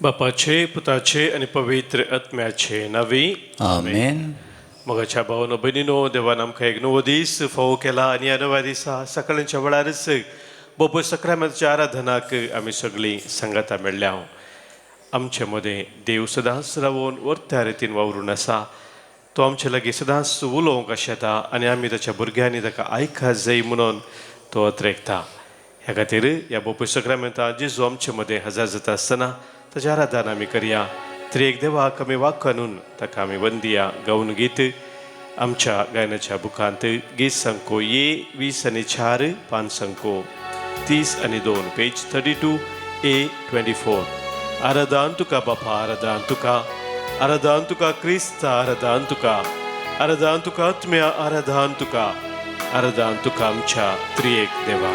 बापाचे, पुताचे आनी पवित्र आत्म्याचे नांवी आमेन. मोगाच्या भावनो भयणीनो, देवान आमकां एक नवो दीस फावो केला आनी ह्या नव्या दिसा सकाळच्या वेळारच बोपो सक्रामेंताच्या आराधनाक आमी सगळीं सांगाता मेळ्ळ्या. आमचे मदें देव सदांच रावून वर्त्या रितीन वावरून आसा. तो आमचे लागीं सदांच उलोवंक आशेता आनी आमी ताच्या भुरग्यांनी ताका आयका जाय म्हणून तो अत्रेकता. ह्या खातीर ह्या बोपय सक्रामेंता जेजू आमचे मदें हजर जाता आसतना ताच्या आराधन आमी करया. त्रिएक देवाक आमी वाखाणून ताका आमी वंदिया. गावन गीत आमच्या गायनाच्या बुकांत गीत संको ए 20 आनी 4, पान संको 32, पेज 32, ए 24. आराधन तुका बापा, आराधन तुका, आराधन तुका क्रिस्ता, आराधन तुका, आराधन तुका आत्म्या, आराधन तुका, आराधन तुका आमच्या त्रिएक देवा.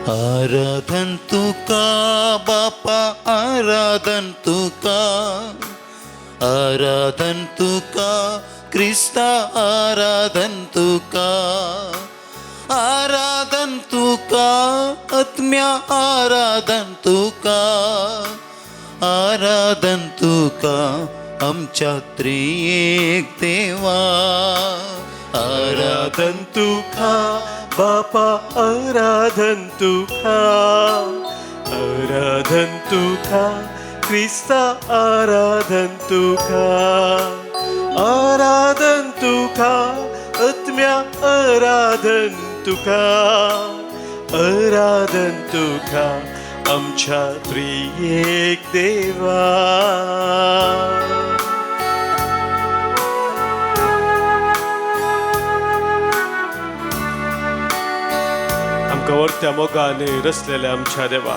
आराधन तुका बापा, आराधन तुका, आराधन तुका क्रिस्ता, आराधन तुका, आराधन तुका आत्म्या, आराधन तुका, आराधन तुका आमच्या त्रिएक देवा. आराधन तुका बापा, आराधन तुका, आराधन तुका क्रिस्ता, आराधन तुका, आराधन तुका आत्म्या, आराधन तुका, आराधन तुका आमच्या त्रिएक देवा. आमकां वर्त्या मोगान रचलेल्या आमच्या देवा,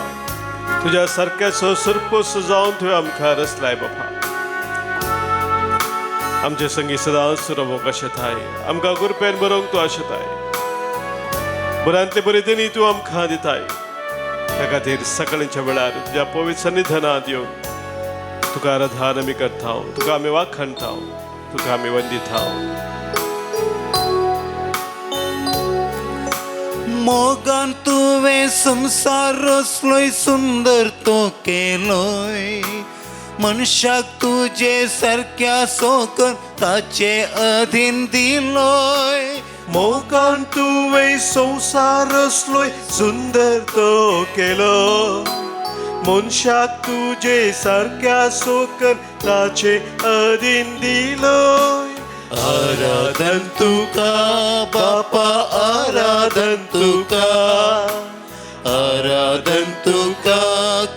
तुज्या सारक्याचो सरपोस जावन तुवें आमकां रचलाय बाबा. आमचे संगी सदांच रावोंक आशेताय, आमकां गुरपेन बरोवंक तूं आशेताय, बऱ्यांतले बरे देणी तूं आमकां दिताय. त्या खातीर सकाळच्या वेळार तुज्या पवित्र सन्निधानांत येवन तुका आराधन आमी करता, तुका आमी वाखाणता, तुका आमी वंदिता. मोगान तुवें संवसार रचलोय, सुंदर तो केलोय, मनशाक तुजे सारक्या सोकर ताचे अधीन दिलोय. मोगान तुवें संवसार रचलोय, सुंदर तो केलो, मनशाक तुजे सारक्या सोकर ताचे अधीन दिलोय. आराधन तुका बापा, आराधन तुका, आराधन तुका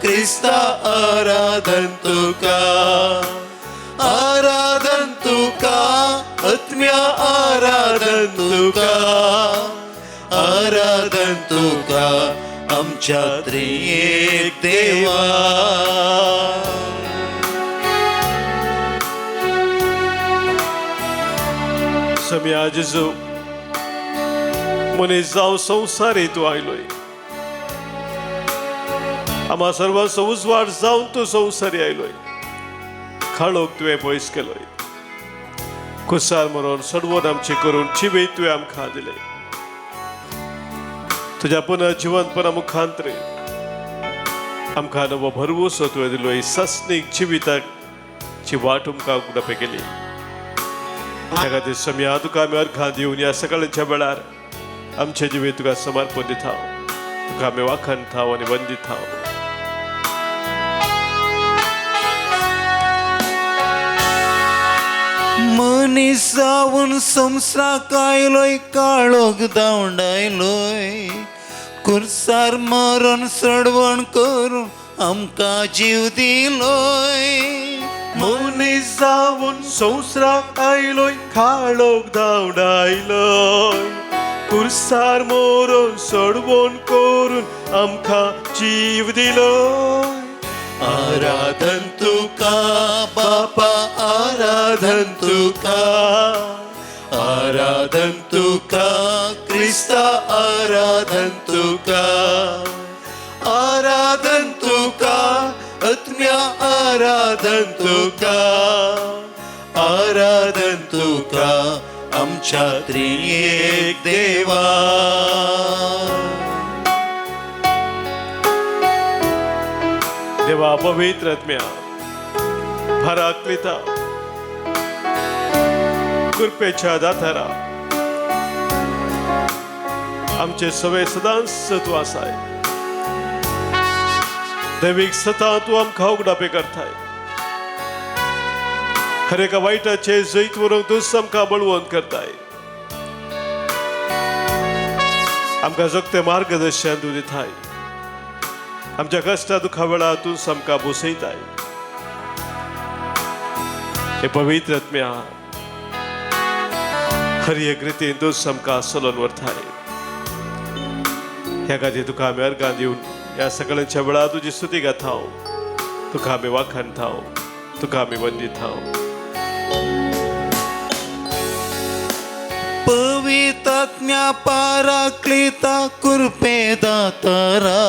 क्रिस्ता, आराधन तुका, आराधन तुका आत्म्या, आराधन तुका, आराधन तुका आमच्या त्रिएक देवा. सम्या जेजू, मनीस जावं संवसारी तूं आयलोय, आम्हा सर्वांचो उजवाड जावन तूं संवसारी आयलोय. काळोख तुवें पयस केलोय, कुसार मरोन सडवोन आमची करून जिवीत तुवें आमकां दिलें. तुज्या पुनः जिवंतपणा मुखांत रे आमकां नवो भरवंसो तुवें दिलो, सासणीक जिविताची वाट आमकां उगडपे केली. त्या खातीर सम्या तुका आमी अर्घां दिवन ह्या सकाळच्या वेळार आमचे जिवीत तुका समर्पण दिता, तुका आमी वाखाणता आनी वंदिता. मनीस जावन संवसाराक आयलोय, काळोख धांवडायलोय, कुर्सार मरण सडवण करून आमकां जीव दिलोय. मनीस जावन संवसाराक आयलोय, काळोख धांवडायलोय, कुर्सार मोरून सोडवण करून आमकां जीव दिलोय. आराधन तुका बापा, आराधन तुका, आराधन तुका क्रिस्ता, आराधन तुका, आराधन तुका आत्म्या, आराधन तुका, आराधन तुका आमच्या त्रियेक देवा. देवा पवित्र आत्म्या भाराकलिता कृपेच्या दातारा आमचे सवे सदांच तूं आसाय. दैवीक सता तूं आमकां उगडापे करताय. हर एका वायटाचे जैत व्हरूंक तूं आमकां बळवंत करताय. आमकां जगते मार्गदर्शन तूं दिताय. आमच्या कश्टा दुखा वेळार तूं आमकां बसयताय. हे पवित्र आत्म्या हर एक रितीन तूं आमकां चलोवन व्हरताय. ह्या खातीर तुका आमी अर्गां दिवन ह्या सगळ्यांच्या वेळार तुजी स्तुती गाथाव. तुका आमी वाखाणताव, तुका आमी वंदिताव. पवित्रात्म्या पाराक्लिता कृपे दातारा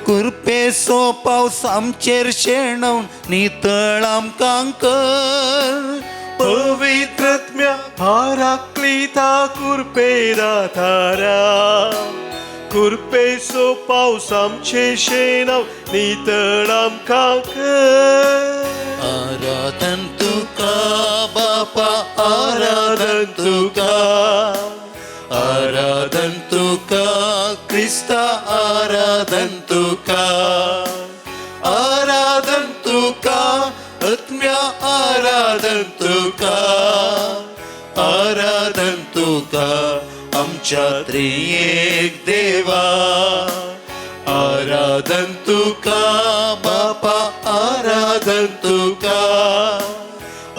कृपेचो पावस आमचेर शेणोवन नितळ आमकां कर. पवित्रत्म्या पाराक्लिता कृपे दातारा कृपेचो पावस आमचे शेणाव नितळ आमकां कर. आराधन तुका बापा, आराधन तुका, आराधन तुका क्रिस्ता, आराधन तुका, आराधन तुका आत्म्या, आराधन तुका, आराधन तुका आमच्या त्रियेक देवा. आराधन तुका बापा, आराधन तुका,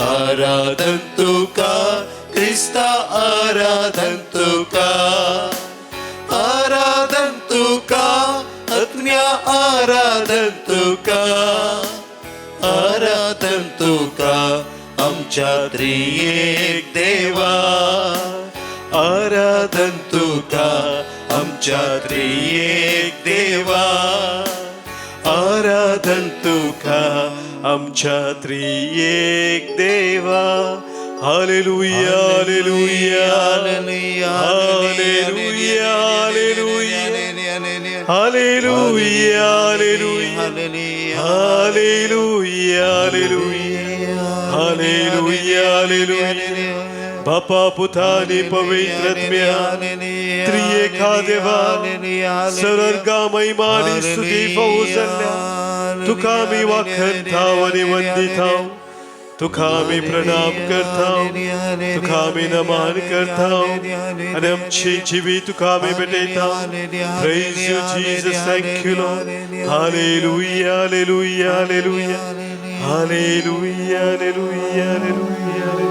आराधन तुका क्रिस्ता, आराधन तुका, आराधन तुका आत्म्या, आराधन तुका, आराधन तुका आमच्या त्रियेक देवा. आराधन तुका आमच्या त्रियेक देवा. आराधन तुका आमच्या त्रियेक देवा. Hallelujah, hallelujah, hallelujah, hallelujah, hallelujah, hallelujah, hallelujah, hallelujah, hallelujah. बापा पुता आणि पवित्र आत्म्या त्रियेका देवा सर्गा महिमा आणि स्तुती फावो जाल्ल्या तुका आमी वाखणताव आनी वंदिताव. तुका आमी प्रणाम करताव, तुका आमी नमन करताव आनी आमची जिवीत तुका आमी भेटयताव. Praise you Jesus, thank you Lord. Hallelujah, hallelujah, hallelujah, hallelujah, hallelujah, hallelujah.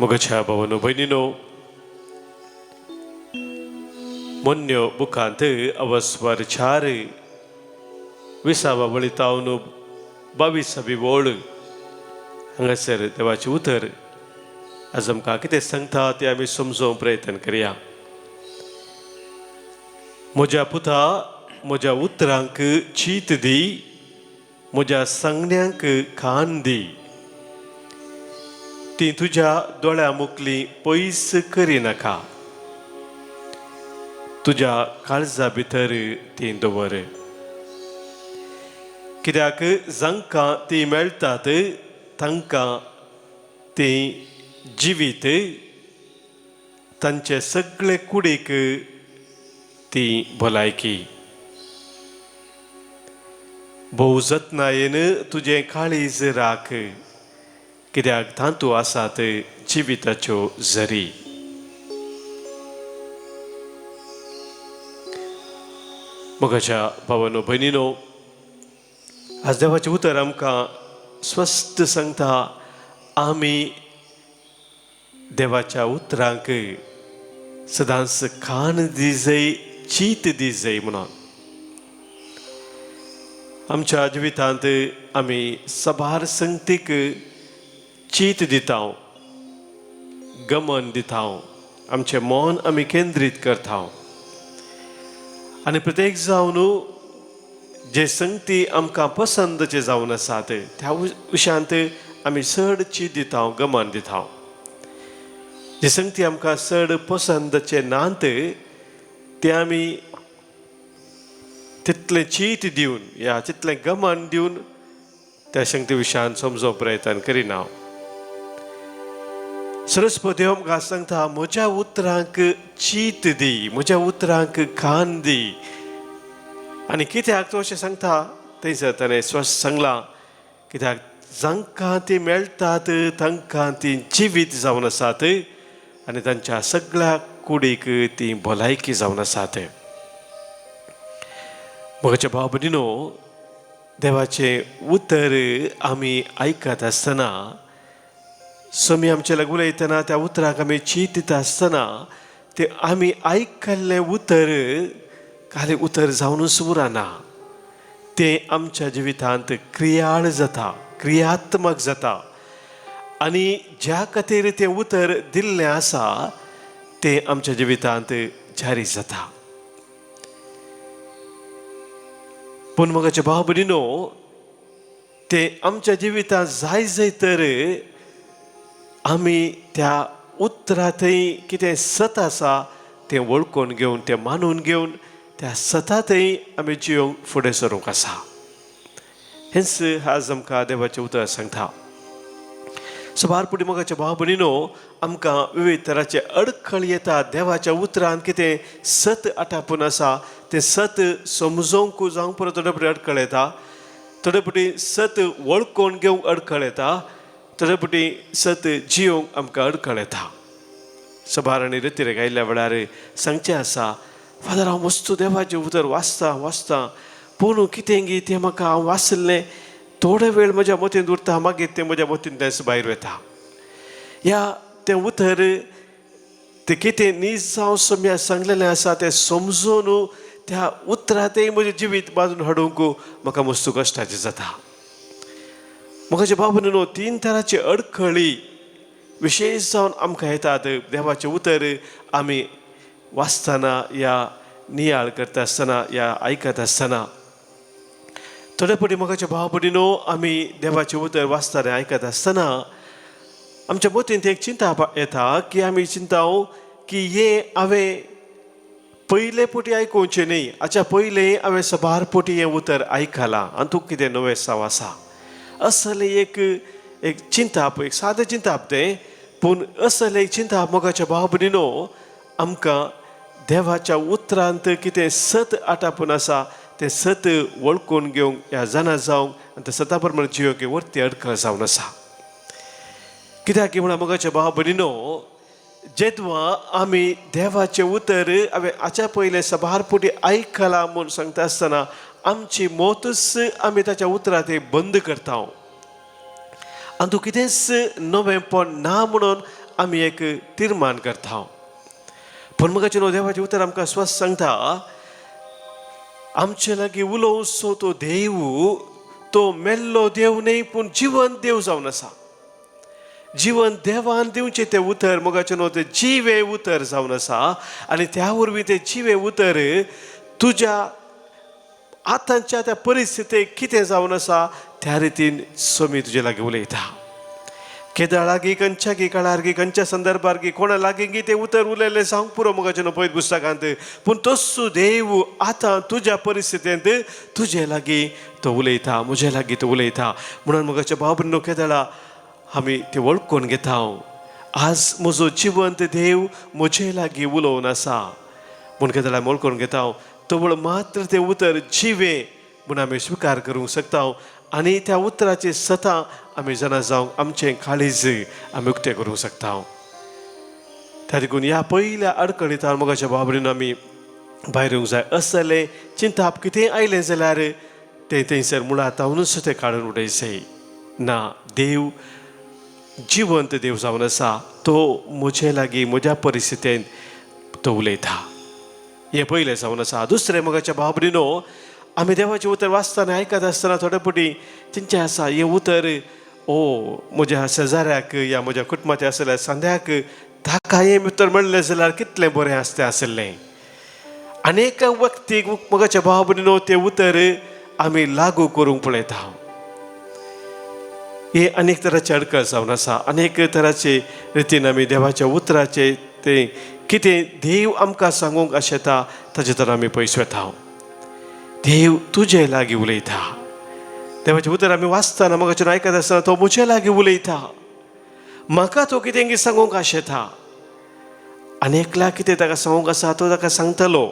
मोगाच्या भावानो भयणीनो, मोन्यो बुकांत अवस्वर 4 विसावा वळितावन 22वी वळ हांगासर देवाचें उतर आज आमकां कितें सांगता तें आमी समजोवंक प्रयत्न करया. म्हज्या पुता, म्हज्या उतरांक चीत दी, म्हज्या सांगण्यांक कान दी. ती तुज्या दोळ्या मुखली पयस करिनाका, तुज्या काळजा भितर ती दवर. कित्याक जांकां ती मेळटात तांकां ती जिवीत, तांचे सगळे कुडीक ती भलायकी. भोव जतनायेन तुजें काळीज राख, कित्याक तातूंत आसात जिविताच्यो झरी. मोगाच्या भावानो भयणीनो, आज देवाचें उतर आमकां स्पश्ट सांगता, आमी देवाच्या उतरांक सदांच कान दिजय, चीत दिजय म्हणून. आमच्या जिवितांत आमी सबार संगतीक चीत दिता, गमन दिता, आमचें मन आमी केंद्रीत करता आनी प्रत्येक जावन जे संगती आमकां पसंदचे जावन आसात त्या विशयांत आमी चड चीत दिता, गमन दिता. जे संगती आमकां चड पसंदचे नात ते आमी तितलें चीत दिवन या तितलें गमन दिवन त्या संगती विशयान समजोवंक प्रयत्न करिना. सरस्पती देव आमकां सांगता, म्हज्या उतरांक चीत दी, म्हज्या उतरांक कान दी. आनी कित्याक तो अशें सांगता थंयसर ताणें स्वस्थ सांगलां, कित्याक जांकां ती मेळटात तांकां ती जिवीत जावन आसात आनी तांच्या सगळ्या कुडीक ती भलायकी जावन आसात. म्हज्या भाव भयणीनो, देवाचें उतर आमी आयकत आसतना, समी आमचे लागीं उलयतना, त्या उतराक आमी चीत दिता आसतना तें आमी आयकल्लें उतर खाली उतर जावनूच उरना, तें आमच्या जिवितांत क्रियाळ जाता, क्रियात्मक जाता. आनी ज्या खातीर तें उतर दिल्लें आसा तें आमच्या जिवितांत जारी जाता. पूण म्हज्या भाव भयणीनो, तें आमच्या जिवितांत जाय जाय तर आमी त्या उतरा थंय कितें सत आसा तें वळखून घेवन, तें मानून घेवन त्या सता थंय आमी जियोंक फुडें सरूंक आसा. हेंच आज आमकां देवाचें उतर सांगता. सबार पुटी मोगाच्या भाव भयणीनो, आमकां विविध तराचे अडखळ येता. देवाच्या उतरान कितें सत आटापून आसा तें सत समजोवंक जावंक पुरो थोडे फावटी अडखळ येता, थोडे फावटी सत वळखून घेवंक अडखळ येता, थोडे फावटी सत जियोवंक आमकां अडखळ येता. सबार आनी रतिरेक आयिल्ल्या वेळार सांगचें आसा, फादर हांव वस्तू देवाचें उतर वाचता वाचता, पूण कितें गी तें म्हाका हांव वाचिल्लें थोडो वेळ म्हज्या मतींत उरता, मागीर तें म्हज्या मतींतल्यान भायर वता. ह्या तें उतर तें कितें नीज जावं सम्या सांगलेलें आसा तें समजून त्या उतरांतय म्हजें जिवीत बांदून हाडूंक म्हाका मस्तू कश्टाचें जाता. म्हज्या बाबू न्हू, तीन तराचे अडखळी विशेश जावन आमकां येतात देवाचें उतर आमी वाचतना या नियाळ करता आसतना या आयकत आसतना. थोडे फावटी मोगाच्या भाव भयणीनो, आमी देवाचें उतर वाचतना आयकत आसतना आमच्या मतींत एक चिंता येता की आमी चिंता की हें हांवें पयले फावटी आयकुचें न्ही, हाच्या पयलें हांवें सबार फावटी हें उतर आयकलां आनी तूं कितें नवें साव आसा असलें एक एक चिंताप, एक सादें चिंताप तें, पूण असलें एक चिंताप मोगाच्या भाव भयणीनो आमकां देवाच्या उतरांत कितें सत आटापून आसा तें सत वळखून घेवंक ह्या जाणा जावंक आनी तें सता प्रमाण जियोंक वरती अडखळ जावन आसा. कित्याक की म्हणा मोगाच्या भाव भयणीनो, जेदवा आमी देवाचें उतर हांवें हाच्या पयलें सबार फावटी आयकलां म्हूण सांगता आसतना आमची मोतूच आमी ताच्या उतरां ते बंद करता आनी तूं कितेंच नवेंपण ना म्हणून आमी एक तिर्मान करता. पूण मोगाचे न्हू, देवाचें उतर आमकां स्वस्थ सांगता, आमचे लागीं उलोवचो तो देव तो मेल्लो देव न्हय पूण जिवंत देव जावन आसा. जिवन देवान दिवचें तें उतर मोगाचें न्हू, तें जिवें उतर जावन आसा आनी त्या वरवीं तें जिवें उतर तुज्या आतांच्या त्या परिस्थितीक कितें जावन आसा त्या रितीन सोमी तुजे लागीं उलयता. केदाळ लागीं, खंयच्या गी काळार गी, खंयच्या संदर्भार गी, कोणा लागीं गी तें उतर उलयलें सांग पुरो मोगाचें न्हू पळयत पुस्तकांत, पूण तस्सो देव आतां तुज्या परिस्थितींत तुजे लागीं तो उलयता, म्हजे लागीं तो उलयता. म्हणून मोगाच्या भाव भयणीनो, केदाळा आमी तें वळखून घेता, आज म्हजो जिवंत देव म्हजे लागीं उलोवन आसा म्हूण केदाळा आमी वळखून घेता. तवळ मात्र तें उतर जिवें म्हूण आमी स्विकार करूंक शकता आनी त्या उतराचे सतां आमी जाणा जावंक आमचें काळीज आमी उक्तें करूंक शकता. त्या देखून ह्या पयल्या अडखळींत मोगाच्या भाव भयणीनो आमी भायर येवंक जाय. असलें चिंताप कितेंय आयलें जाल्यार तें थंयसर मुळां तावनूच तें काडून उडयचें ना. देव जिवंत देव जावन आसा, तो म्हजे लागीं म्हज्या परिस्थितींत तो उलयता. हें पयलें जावन आसा. दुसरें मोगाच्या भाव भयणीनो, आमी देवाचें उतर वाचतना आयकत आसतना थोडे फावटी चिंतचें आसा, हें उतर ओ म्हज्या शेजाऱ्याक या म्हज्या कुटुंबाच्या आसल्या सांद्याक ताका हें उतर म्हणलें जाल्यार कितलें बरें आसतें आसलें. अनेक व्यक्तीक मोगाच्या भाव भयणीनो तें उतर आमी लागू करूंक पळयता. हे अनेक तराचे अडकळ जावन आसा. अनेक तराचे रितीन आमी देवाच्या उतराचे तें कितें देव आमकां सांगूंक आशेता ताचे तर आमी पयस वता. देव तुजे लागीं उलयता. देवाचें उतर आमी वाचतना म्हाका आयकत आसतना तो म्हजे लागीं उलयता. म्हाका तो कितें सांगूंक आशेता आनी एकल्या कितें ताका सांगूंक आसा तो ताका सांगतलो,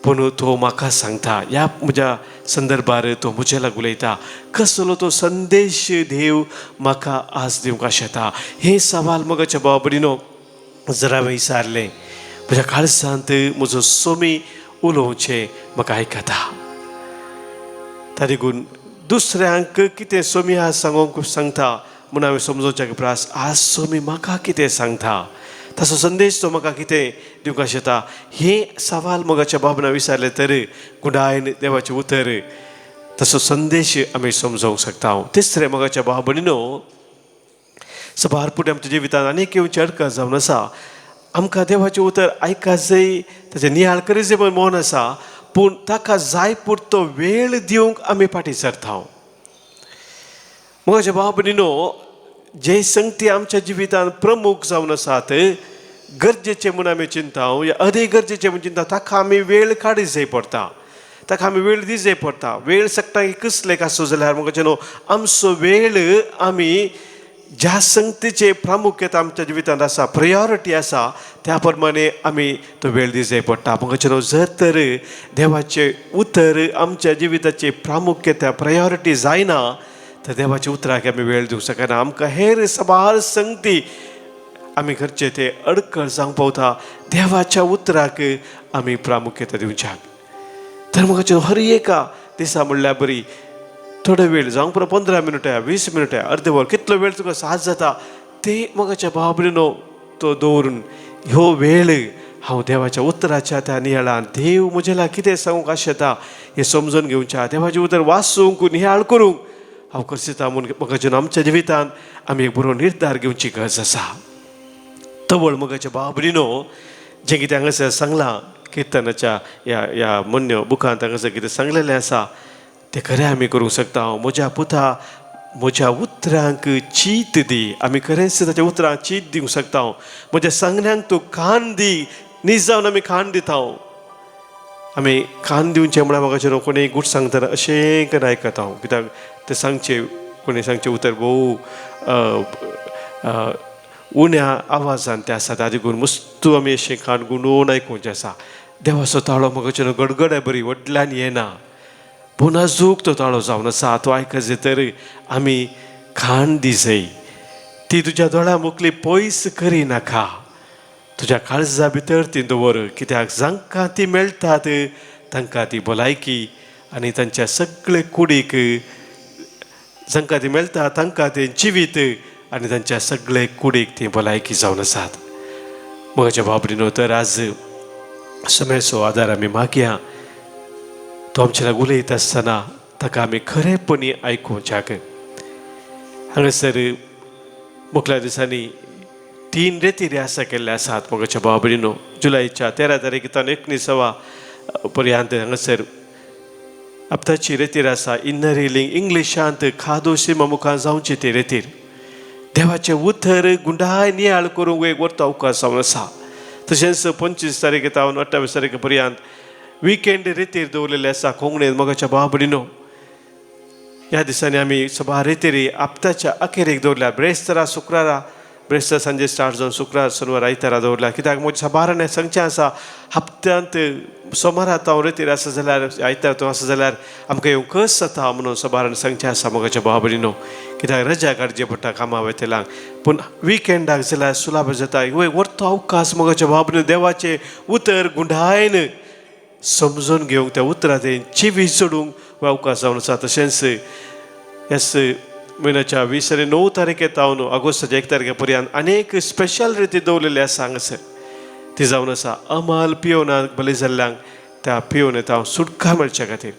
पूण तो म्हाका सांगता. ह्या म्हज्या संदर्भार तो म्हजे लागीं उलयता. कसलो तो संदेश देव म्हाका आज दिवंक आशेता हें सवाल म्हज्या भाव भयणीनो जर हांवें विचारलें, म्हज्या काळजांत म्हजो सोमी उलोवचें म्हाका आयकता. ताका लागून दुसऱ्यांक कितें सोमी आज सांगूंक सांगता म्हूण हांवें समजोवच्या प्रास आज सोमी म्हाका कितें सांगता, ताचो संदेश तो म्हाका कितें दिवंक आशेता हें सवाल मोगाच्या बाबना विचारलें तर गुणायन देवाचें उतर तसो संदेश आमी समजोवंक शकता. तिसरें मोगाच्या भाव भयणीनो, सबार पुढे आमच्या जिवितांत आनीक येवची अडकळ जावन आसा. आमकां देवाचें उतर आयका जाय, ताचें नियाळ करी जाय म्हूण मन आसा, पूण ताका जाय पुरतो वेळ दिवंक आमी फाटीं सरता. म्हज्या भाव भयणीनो, जे संगती आमच्या जिवितांत प्रमुख जावन आसात, गरजेचें म्हूण आमी चिंता या अदे गरजेचें म्हूण चिंता, ताका आमी वेळ काडी जाय पडटा, ताका आमी वेळ दी जाय पडटा. वेळ सगळ्यांक एकच लेख आसो जाल्यार म्हाका न्हू आमचो वेळ आमी ज्या संगतीचे प्रामुख्यता आमच्या जिवितांत आसा, प्रायोरिटी आसा, त्या प्रमाणे आमी तो वेळ दी जाय पडटा. म्हाका न्हू जर तर देवाचें उतर आमच्या जिविताची प्रामुख्यता प्रायोरिटी जायना तर देवाच्या उतराक आमी वेळ दिवंक शकना. आमकां हेर सबार संगती आमी करचे ते अडकळ जावंक पावता. देवाच्या उतराक आमी प्रामुख्यता दिवच्याक तर म्हाका हर एका दिसा म्हणल्यार बरी थोडो वेळ जावंक पुरो 15 मिनटां, 20 मिनटां, अर्दे वर, कितलो वेळ तुका साथ जाता ते मोगाच्या भाव भयणीनो तो दवरून ह्यो वेळ हांव देवाच्या उतराच्या त्या नियाळान देव म्हज्या लागीं कितें सांगूंक आशेता हें समजून घेवच्या, देवाचें उतर वाचूंक नियाळ करूंक हांव करसिता म्हूण मोगाच्या आमच्या जिवितांत आमी एक बरो निर्धार घेवची गरज आसा. तवळ मोगाच्या भाव भयणीनो, जें कितें हांगासर सांगलां किर्तनाच्या ह्या ह्या मोन्य बुकांत हांगासर कितें सांगलेलें आसा तें खरें आमी करूंक शकता. म्हज्या पुता म्हज्या उतरांक चीत दी. आमी खरेंच ताच्या उतरांक चीत दिवंक शकता. म्हज्या सांगण्यांक तूं कान दी. नीज जावन आमी कान दिता. आमी कान दिवचें म्हळ्यार म्हाका कोणी गूट सांगतना अशें करून आयकता हांव, कित्याक तें सांगचें कोणी सांगचें उतर भोव उण्या आवाजान तें आसा, ताजे करून मस्तू आमी अशें कान गुंडोवन आयकुचें आसा. देवाचो ताळो म्हाका गडगड बरी व्हडल्यान येना, पूण नाजूक तो ताळो जावन आसा. तो आयकत जाय तर आमी खाण दी जाय. ती तुज्या दोळ्या मुखली पयस करी नाका, तुज्या काळजा भितर ती दवर, कित्याक जांकां ती मेळटात तांकां ती भलायकी आनी तांच्या सगळे कुडीक जांकां ती मेळटा तांकां तें जिवीत आनी तांच्या सगळे कुडीक ती भलायकी जावन आसात. म्हज्या बाबरीनो, तर आज समयाचो आदार आमी मागया. तो आमच्या लागीं उलयता आसतना ताका आमी खरेपणी आयकुच्याक. हांगासर मुखल्या दिसांनी 3 रेती आसा केल्ले आसात. मोगाच्या भाव भयणीनो, जुलयच्या 13 तारखेंतल्यान 19 पर्यंत हांगासर हप्ताची रेतीर आसा. इनर हिलींग इंग्लिशांत खादोशी मुखार जावची ती रेतीर. देवाचें उतर गुंडाय नियाळ करूंक एक वर्त अवकाश जावन आसा. तशेंच 25 तारखे तावन 28 तारखे पर्यंत विकेंड रेतीर दवरलेले आसा कोंकणींत. मोगाच्या भाव भयणीनो, ह्या दिसांनी आमी सभा रेतीरी हप्त्याच्या अखेरेक दवरल्या. ब्रेस्तारा शुक्रारा, ब्रेस्तार सांजे स्टार्ट जावन शुक्रार शनिवार आयतारा दवरल्या, कित्याक म्हज्या सबारान सांगचें आसा हप्त्यांत सोमारा हांव रेतीर आसा जाल्यार आयतार तूं आसा जाल्यार आमकां येवंक कस जाता म्हणून सबारान सांगचें आसा. मोगाच्या भाव भयणीनो, कित्याक रजा काडची पडटा कामां वयतल्यांक, पूण विकेंडाक जाल्यार सुलाभ जाता. हो एक वर्तो अवकाश मोगाच्या भाव भयणीनो देवाचें उतर गुंडायन समजून घेवंक, त्या उतराचें जिवीत जोडूंक हो अवकाश जावन आसा. तशेंच ह्याच म्हयन्याच्या 20 आनी 9 तारखे तावन ऑगस्टाच्या 1 तारखे पर्यंत अनेक स्पेशल रिती दवरलेले आसा हांगासर. ती जावन आसा अमाल पियोवनाक बली जाल्ल्यांक त्या पियोवन येता सुटका मेळच्या खातीर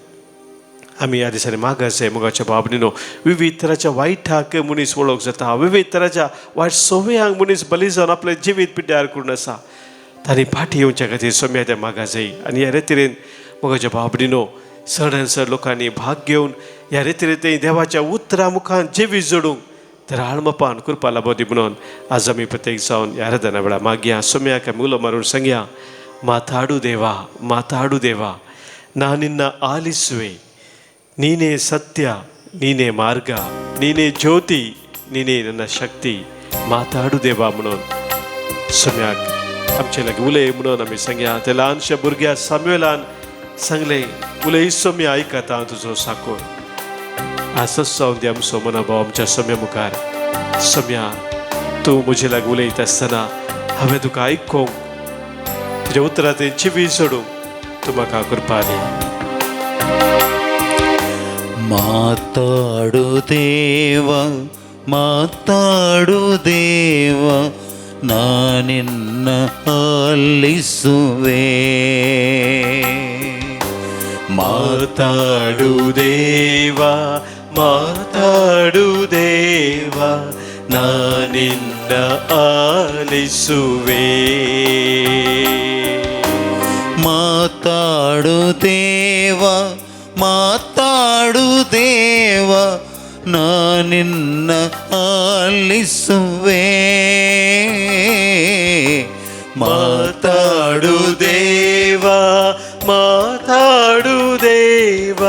आमी ह्या दिसांनी मागास मोगाच्या बाबणीनो. विविध तराच्या वायटाक मनीस वळख जाता, विविध तराच्या वायट संवयांक मनीस बली जावन आपलें जिवीत पिड्ड्यार करून आसा. तांणी फाटी येवच्या खातीर सोम्या त्या मागास जाय. आनी ह्या रेतिरेन मोगाच्या बाबणीनो चड चड लोकांनी भाग घेवन ह्या रिती रिती देवाच्या उतरा मुखान जिवीत जोडूंक तर आळमपान कृपा लाबो दी म्हणून आज आमी प्रत्येक जावन ह्या आराधना वेळार मागया. सोम्याक आमी उलो मारून सांगया, माताडू देवा, माताडू देवा, ನಾನಿನ್ನ ಆಲಿಸುವೆ, ನೀನೇ ಸತ್ಯ, ನೀನೇ ಮಾರ್ಗ, ನೀನೇ ಜ್ಯೋತಿ, ನೀನೇ ನನ್ನ ಶಕ್ತಿ, माताडू देवा म्हणून सोम्याक आमचे लागीं उलय म्हणून आमी सांगया. त्या ल्हानशा भुरग्या साम्युएलान सांगलें, उलय सोम्या, आयकता तुजो साकोर. आसच जावन दी आमचो मनोभाव आमच्या सोम्या मुखार. सोम्या, तूं म्हजे लागीं उलयता आसतना हांवें तुका आयकूंक, तुज्या उतरां जिवी सोडूंक तूं म्हाका कृपा दी. ಮಾತಾಡು ದೇವ, ಮಾತಾಡು ದೇವ, ನಾನಿನ್ನ ಆಲಿಸುವೆ. ಮಾತಾಡು ದೇವ, ಮಾತಾಡು ದೇವ, ನಾನಿನ್ನ ಆಲಿಸುವೆ. ಮಾತಾಡು ದೇವ, ಮಾತಾಡು ದೇವ, ನಾನಿನ್ನ ಆಲಿಸುವೆ. ಮಾತಾಡು ದೇವ, ಮಾತಾಡು ದೇವ,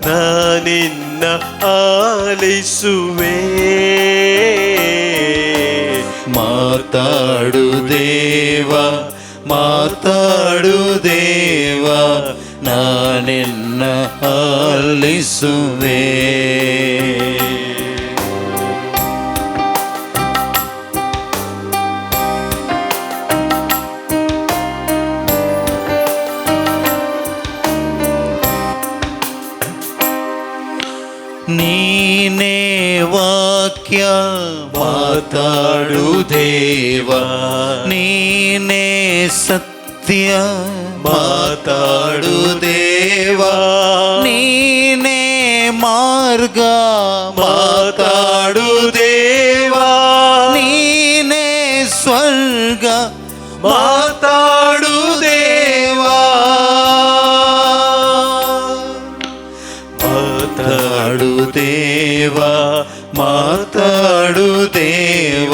ನಾನಿನ್ನ ಆಲಿಸುವೆ. ಮಾತಾಡು ದೇವ, ಮಾತಾಡು ದೇವ, ನಾನಿನ್ನ ಆಲಿಸುವೆ. ನೀನೇ ವಾಕ್ಯ, ಮಾತಾಡು ದೇವ, ನೀನೇ ಸತ್ಯ, ಮಾತಾಡು ದೇವ, ನೀನೇ ಮಾರ್ಗ, ಮಾತಾಡು ದೇವ, ನೀನೇ ಸ್ವರ್ಗ, ಮಾತಾಡು ದೇವ. ಮಾತಾಡು ದೇವ, ಮಾತಾಡು ದೇವ,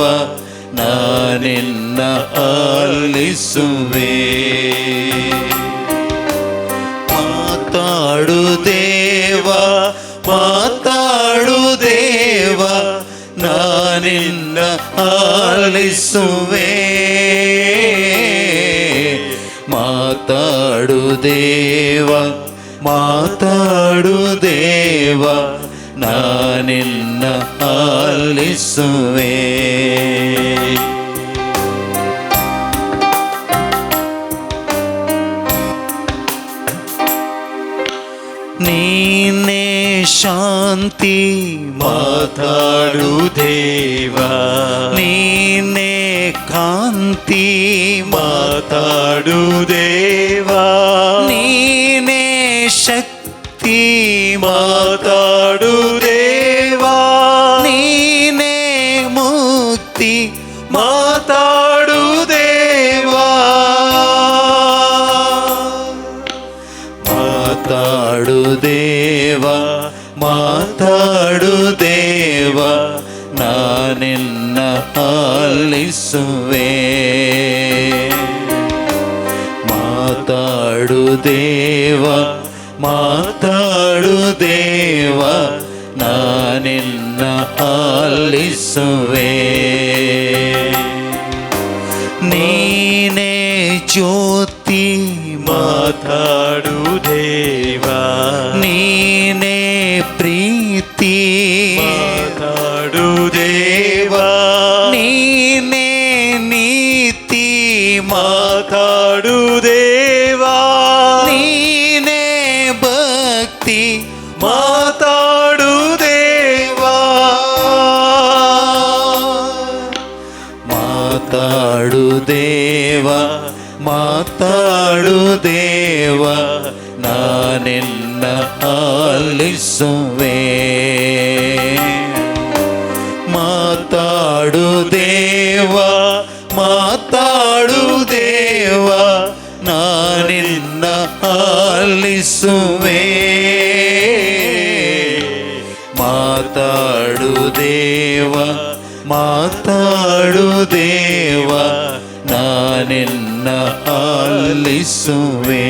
ನಾನಿನ್ನ ಆಲಿಸುವೆ. ಮಾತಾಡು ದೇವ, ಮಾತಾಡು ದೇವ, ನಾನಿನ್ನ ಆಲಿಸುವೆ. ಮಾತಾಡು ದೇವ, ಮಾತಾಡು ದೇವ, ನಾನಿನ್ನ ಆಲಿಸುವೆ. ನೀನೇ ಶಾಂತಿ, ಮಾತಾಡು ದೇವ, ನೀನೇ ಕಾಂತಿ, ಮಾತಾಡು ದೇವ, ನೀನೇ ಶಕ್ತಿ, ಮಾತಾಡು ದೇವ, ನೀನೇ ಮುಕ್ತಿ, ಮಾತಾಡು ದೇವ. ಮಾತಾಡು ದೇವ, ಮಾತಾಡು ದೇವ, ನಾನಿನ್ನ ಆಲಿಸುವೆ. ಮಾತಾಡು ದೇವ, ಮಾತಾಡು ದೇವ, ನಾನಿನ್ನ ಆಲಿಸುವೆ. ನೀನೇ ಜ್ಯೋತಿ, ಮಾತಾಡು ದೇವ, ನೀನೇ ಪ್ರೀತಿ, ಮಾತಾಡು ದೇವ, ನೀನೇ ನೀತಿ, ಮಾತಾಡು ದೇವ, ನೀನೇ ಭಕ್ತಿ, ಮಾತಾಡು ದೇವ. ಮಾತಾಡು ದೇವ, ಮಾತಾಡು ದೇವ, ನಾನಿನ್ನ ಆಲಿಸುವೆ. ಮಾತಾಡು ದೇವ, ಮಾತಾಡು ದೇವ, ಮಾತಾಡು ದೇವ, ಮಾತಾಡು ದೇವ, ನಾನಿನ್ನ ಆಲಿಸುವೆ.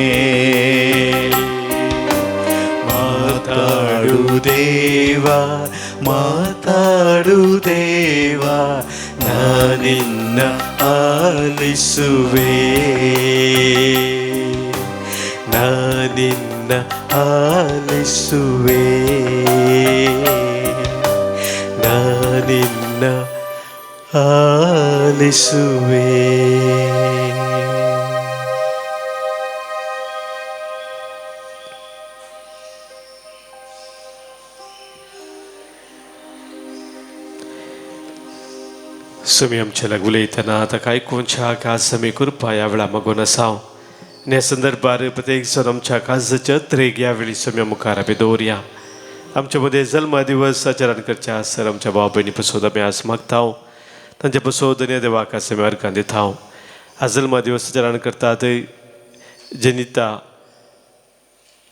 ಮಾತಾಡು ದೇವ, ಮಾತಾಡು ದೇವ, ನಾನಿನ್ನ ಆಲಿಸುವೆ, ನಾನಿನ್ನ ಆಲಿಸುವೆ, ನಾನಿನ್ನ ಆಲಿಸುವೆ. सुमी आमच्या लागू उलयतना ताका आयकुच्या खास आमी कृपा ह्या वेळा मागून आसा. आनी ह्या संदर्भार प्रत्येक जण आमच्या काजाच्या त्रेग ह्या वेळी सुम्या मुखार आमी दवरया. आमच्या मदें जल्मा दिवस आचरण करच्या आसर आमच्या भाव भयणी पसोद आमी आज मागता. तांचे पसोद आनी देवाक आस आमी अर्गां दिता. आज जल्मा दिवस आचरण करतात जनिता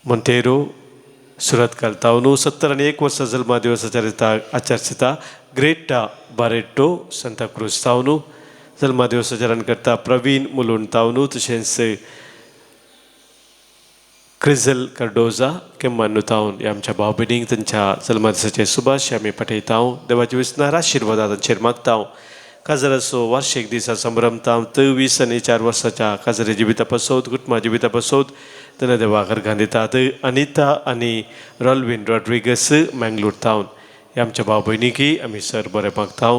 मोंतेरो सुरतकाल तावनू 71 वर्सां जल्मा दिवस आचरिता आचरिता ग्रेटा बारेटो सांताक्रूज तावनू जल्मा दिवस आचरण करता प्रवीण मुलून तावनू तशेंच क्रिझल कार्डोजा केम्मानू तावन ह्या आमच्या भाव भयणींक तांच्या जल्मा दिसाचे सुभाश आमी पठयता. देवाचे विसनार आशिर्वादा तांचेर मागता. काजराचो वार्षिक दिसा संभ्रमता 20 आनी 4 वर्साच्या काजरे जिविता पसोत कुटुंबा जिविता पसोत तेन्ना देवाक अर्घां दितात. अनिता आनी रॉल्विन रॉड्रिगस मँगलोर तावन ह्या आमच्या भाव भयणीकी आमी सर बरें मागता.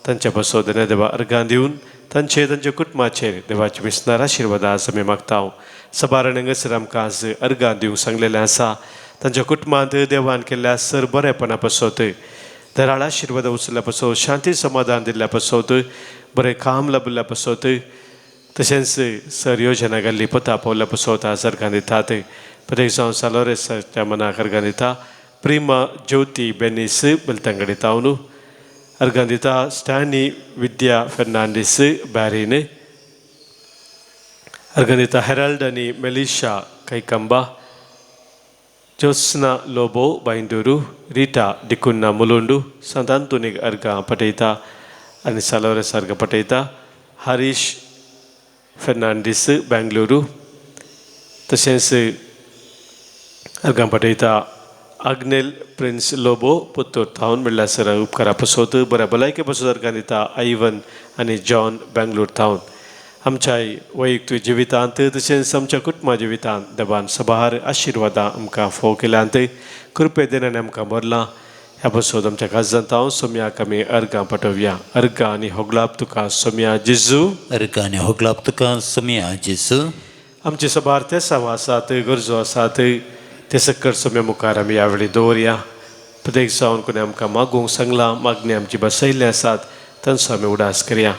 तांच्या पसोत तेन्ना देवा अर्घां दिवन तांचे तांच्या कुटुंबाचेर देवाचे विसनार आशिर्वादा आज आमी मागता. सबारण हांगासर आमकां आज अर्घां दिवंक सांगलेलें आसा. तांच्या कुटुंबांत देवान केल्ल्या सर बरेपणा पसोत दराळ आशिर्वाद उचल्ल्या पसोत शांती समाधान दिल्ल्या पसोत बरें काम लाबिल्ल्या पसोत तशेंच सर योजना घाल्ली पता पावल्या पसोत आज अर्घां दितात. प्रत्येक जावन सालोरेसाच्या मनाक अर्घां दिता. प्रिमा ज्योती बेनीस बेलतंगडी तावनू अर्घां दिता. स्टॅनी विद्या फेर्नांडीस बॅरीन अर्घां दिता. हेराल्ड आनी मेलिशा कैकंबा ज्योत्स्ना लोबो बायंदुरू रिटा डिकुन्ना मुलुंडू सांत आंतोनीक अर्घां पटयता आनी सालोरेस अर्घां पटयता. हरीश फेर्नांडीस बेंगलुरू तशेंच अर्घां पटयता. आग्नेल प्रिन्स लोबो पुत्तूर थावन म्हणल्यार सर उपकारा पसोत बऱ्या भलायके पसोत अर्घां दिता. आयवन आनी जॉन बेंगलोर थावन आमच्या वैयक्तीक जिवितांत तशेंच आमच्या कुटुंबा जिवितांत देवान सबार आशिर्वादां आमकां फोव केल्यांत कृपे देण्यान आमकां भरलां. ह्या पसोत आमच्या काजांत हांव सोम्याक आमी अर्घां पटोवया. अर्घां आनी होगलाप तुका सोम्या जेजू. अर्घां आनी होगलाप तुका सोम्या जेजू. आमचे सबार ते साव आसात गरजो आसात ते सक्कर सोम्या मुखार आमी ह्या वेळी दवरया. प्रत्येक जावन कोणी आमकां मागूंक सांगलां मागणी आमची बसयल्ली आसात तांचो आमी उडास करया.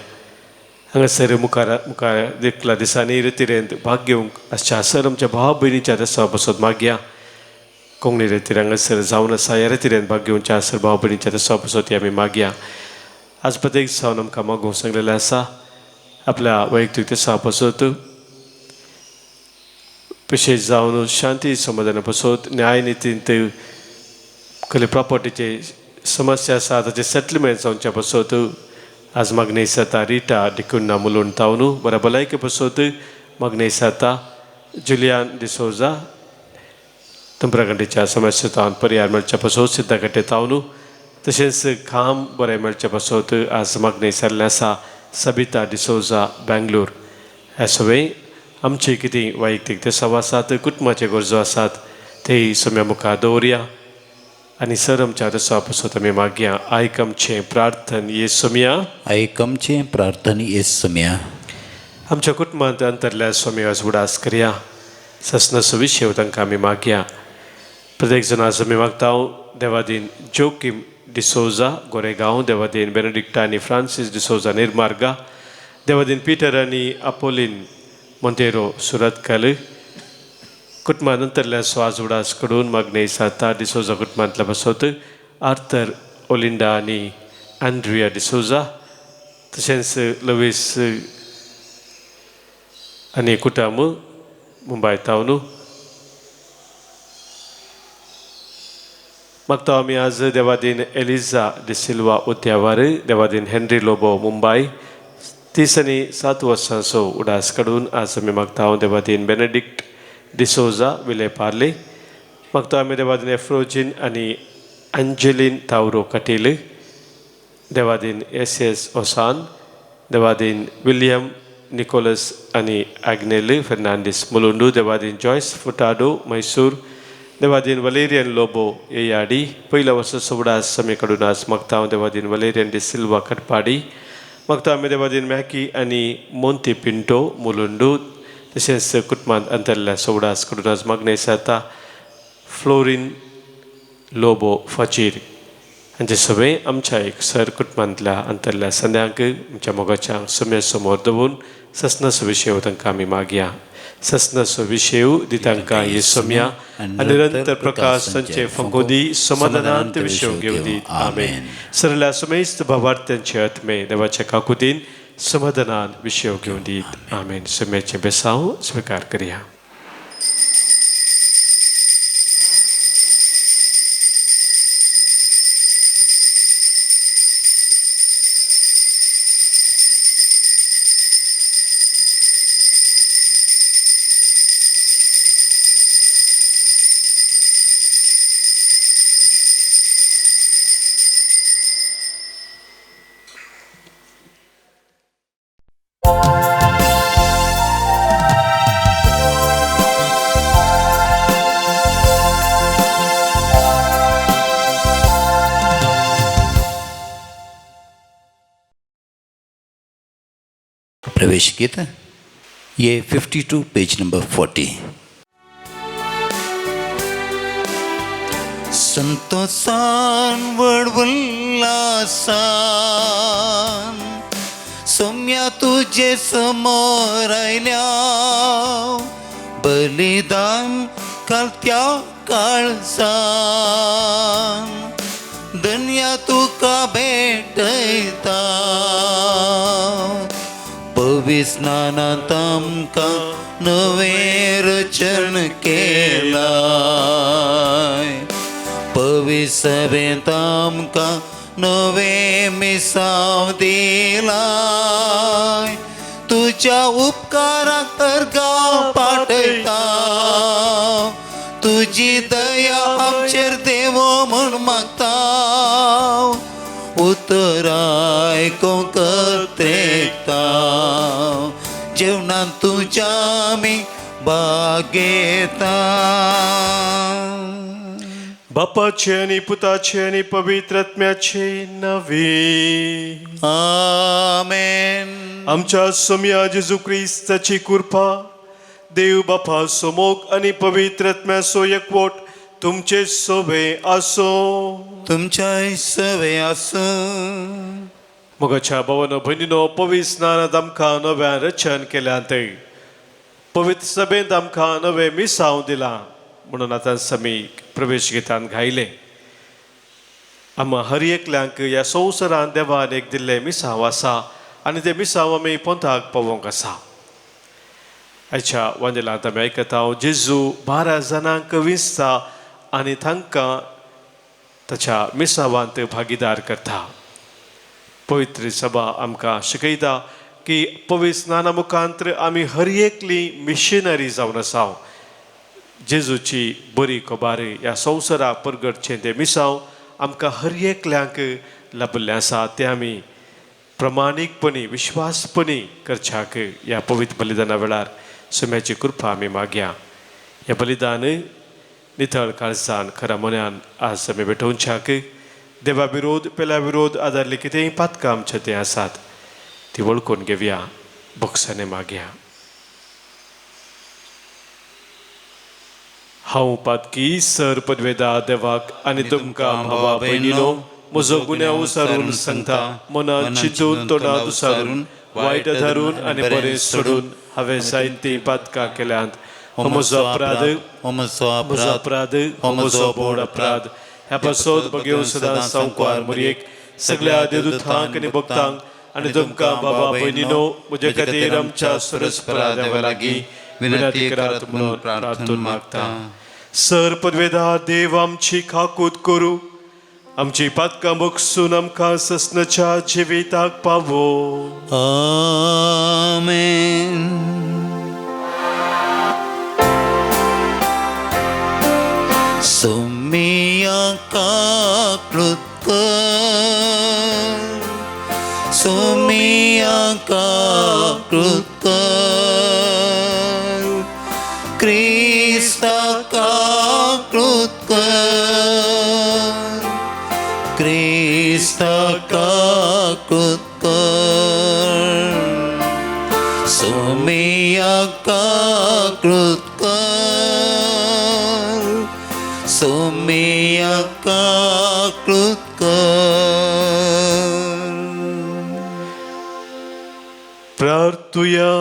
हांगासर मुखार मुखार देखला दिसांनी रेतिरेंत भाग घेवंक आसच्या सर आमच्या भाव भयणीच्या रस्त्या बसत मागया. कोंकणी रेतीर हांगासर जावन आसा ह्या रेतिरेंत भाग घेवच्या सर भाव भयणीच्या रस्त्या बसत आमी मागया. आज प्रत्येक जावन आमकां मागूंक सांगलेलें आसा आपल्या वैयक्तीक दिसा पसत विशेश जावन शांती समाधाना पसत न्याय नितींत कसले प्रॉपर्टीचे समस्या आसा ताचे सेटलमेंट जावच्या पसत आज मागणी जाता. रिटा डिकुन्ना मुलून तावनू बऱ्या भलायके पसत मागणी जाता. जुलियान डिसोजा तंप्रगंडीच्या समस्या तावन पर्याय मेळच्या पसत सिद्धाकट्टे तावनू तशेंच काम बरें मेळच्या पसत आज मागणी जाल्लें आसा. सबिता डिसोजा बेंगलोर. ह्या सगळें आमचे कितें वैयक्तीक ते सव आसात कुटुंबाचे गरजो आसात ते सोम्या मुखार दवरया आनी सर आमच्या रसा पसत आमी मागया. आयक आमचें प्रार्थन ये सोम्या. आयक आमचें प्रार्थन ये सोम्या. आमच्या कुटुंबांत अंतरल्या स्वामी आज उडास करया. ससनाचो विशय तांकां आमी मागया. प्रत्येक जण आज आमी मागता. देवादीन जोकीम डिसोजा गोरेगांव, देवादीन बेनेडिक्टा आनी फ्रांसीस डिसोजा निर्मार्गा, देवादीन पिटर आनी आपोलीन मोंतेरो सुरतकाल कुटुंबा नंतरल्या स्वाज उडास कडून मागणी साता डिसोजा कुटुंबांतल्या बसोत आर्थर ओलिंडा आनी आंड्रिया डिसोजा तशेंच लवीस आनी कुटुंब मुंबय तावनू मागता आमी आज देवादीन एलिजा डिसिल्वा उद्यावर, देवादीन हेनरी लोबो मुंबय 30 आनी 7 वर्सांचो उडास काडून आज आमी मागता देवादीन बेनेडिक्ट डिसोजा विले पार्ले. मागता आमी देवादीन एफ्रोजीन आनी अंजलीन तावरो कटील, देवादीन एस एस ओसान, देवादीन विलियम निकोलस आनी आग्नेल फेर्नांडीस मुलुंडू, देवादीन जॉयस फुटाडो मैसूर, देवादीन वलेरियन लोबो येयाडी पयल्या वर्सा उडास आमी काडून आज मागता देवादीन वलेरियन डिसिल्वा कटपाडी. मागता आमी देवादीन मॅकी आनी मोंती पिंटो मुलुंडू तशेंच कुटुंबांत अंतरल्या सोवडास कडून आज मागणें जाता फ्लोरीन लोबो फजीर हांचे सगळे आमच्या एक सर कुटुंबांतल्या अंतरल्या संद्यांक आमच्या मोगाच्या सुम्या समोर दवरून ससनाचो विशय तांकां आमी मागया. ससनाचो विशय दी तांकां ही सोम्या आनी निरंतर प्रकाश तांचे फंकोदी समाधानांत विशय घेवं दी. आमेन. सरल्या सुमेस्त भावार्थ्यांचे आत्मे देवाच्या काकुतीन समाधानान विशय घेवं दीत. आमेन. सुम्याचें बेसांव स्विकार करया. प्रवेश गीत ये 52 पेज नंबर 40. संतोषान वडवल्लासान सौम्या तुझे समोर आयल्या बलिदान घालत्या काळजान धन्या तुका भेटयता पविस्नानांत आमकां नवें रचन केलाय पविसभेंत आमकां नवें मिसांव दिलाय तुज्या उपकाराक अर्गां पाठयता तुजी दया आमचेर देवो म्हूण मागता उतर आयकूंक त्रेकता जेवणान तुज्या आमी भाग घेता. बापाचे आनी पुताचे आनी पवित्र आत्म्याचे नवी. आमेन. आमच्या सोम्या जेजू क्रिस्ताची कृपा, देव बापा सोमोग आनी पवित्र आत्म्याचो एकवट तुमचे सोबे आसो. तुमच्याय सवे आसूं. मोगाच्या भावानो भयणीनो, पवित्र स्नानांत आमकां नव्यान रचन केल्यात, पवित्र सभेंत आमकां नवें मिसांव दिलां म्हणून आतां समी प्रवेश गितान घायलें. आमा हर एकल्यांक ह्या संवसारांत देवान एक दिल्लें मिसांव आसा आनी तें मिसांव आमी पोंताक पावोवंक आसा. आयच्या वांजेलांत आमी आयकता जेजू 12 जाणांक विंचता आनी तांकां ताच्या मिसावांत भागीदार करता. पवित्र सभा आमकां शिकयता की पवित्र स्नाना मुखांतर आमी हर एकली मिशनरी जावन आसा. जेजूची बरी खबर ह्या संवसाराक परगटचें तें मिसांव आमकां हर एकल्यांक लाबिल्लें आसा. तें आमी प्रमाणीकपणी विश्वासपणी करच्याक ह्या पवित्र बलिदाना वेळार सुम्याची कृपा आमी मागया. हें बलिदान नितळ काळजान खऱ्या मनान आज आमी भेटोवच्याक देवा विरोध पेल्या विरोध आदारले कितेंय पातकां आमचे तें आसात ती वळखून घेवया, बोक्सांनी मागया. हांव पातकी सर पदवेदा देवाक आनी तुमकां भावा भयणीनो म्हजो गुन्यांव उसारून सांगता. मनान चिंतून तोंडात उसारून वायट धरून आनी बरें सोडून हांवें जायतीं पातकां केल्यांत. हो म्हजो अपराध, हो म्हजो म्हजो अपराध, हो म्हजो बोड अपराध. ह्या पासत बगेवन सदां संवकार मरयेक सगळ्या देवदूतांक आनी भक्तांक आनी तुमकां बाबा भयणीनो म्हजे खातीर आमच्या सुरसपरा देवा लागीं विनंती करात म्हणून प्रार्थून मागता. सर पदवेदार देव आमची काकूत करूं, आमची पातकां बगसून आमकां ससनाच्या जिविताक पावो. आमेन. सोमिया काकृत कर, सोमिया काकृत कर, क्रिस्ता काकृत कर, क्रिस्ता काकृत कर, सोमिया काकृत कर, सोमिया काकृत कर. प्रार्थुया.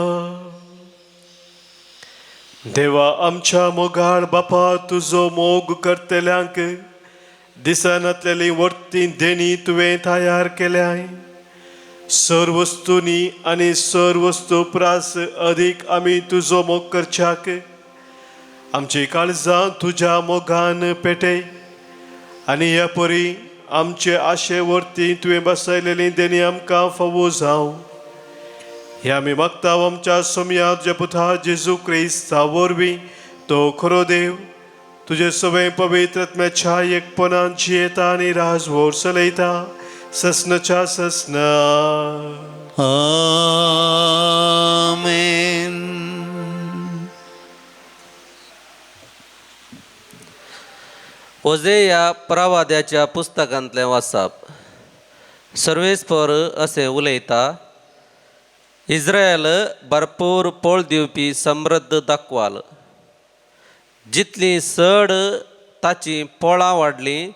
देवा आमच्या मोगाळ बापा, तुजो मोग करतल्यांक दिसनातलेली वर्ती देणी तुवें तयार केल्याय. सर वस्तूंनी आनी सर वस्तू प्रास अदीक आमी तुजो मोग करच्याक आमची काळजां तुज्या मोगान पेटय आनी ह्या परी आमचे आशे वर्ती तुवें बसयलेली देणी आमकां फावो जावं. हे आमी मागता आमच्या सोमया तुज्या पुता जेजू क्रिस्ता वरवीं, तो खरो देव तुजे सगळे पवित्र आत्म्याच्या एकपणान जियेता आनी राजवोर चलयता ससनच्या ससना. आमेन. ओझे ह्या प्रवाद्याच्या पुस्तकांतलें वाचप. सर्वेस्पर अशें उलयता, इस्रायल भरपूर पोळ दिवपी समृद्ध दाखवाल. जितली चड ताची पोळां वाडलीं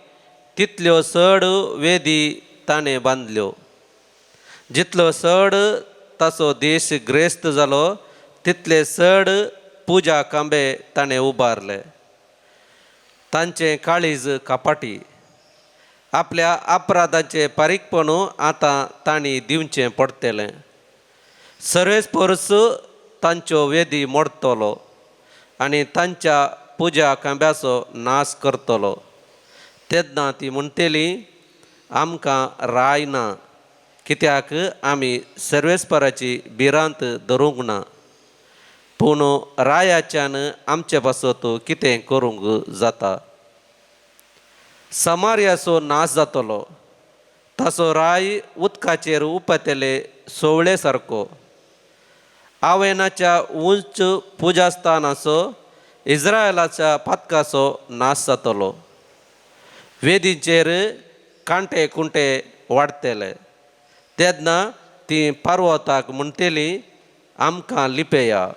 तितल्यो चड वेदी ताणें बांदल्यो. जितलो चड ताचो देश ग्रेस्त जालो तितले चड पुजा खांबे ताणें उबारले. तांचें काळीज कपाटी. आपल्या अपराधाचें पारीकपण आतां तांणी दिवचें पडटलें. सर्वेस्परच तांच्यो वेदी मोडटलो आनी तांच्या पुजा खांब्याचो नाश करतलो. तेन्ना ती म्हणटली, आमकां राय ना, कित्याक आमी सर्वेस्पराची भिरांत धरूंक ना. पूण रायाच्यान आमचे पासत कितें करूंक जाता? समार्याचो नाश जातलो. ताचो राय उदकाचेर उपतेले सोवळे सारको. आवेनाच्या उंच पुजास्थानाचो इस्रायलाच्या पातकाचो नाश जातलो. वेदींचेर कांटे कुंटे वाडटले. तेन्ना ती पार्वताक म्हणटली, आमकां लिपया,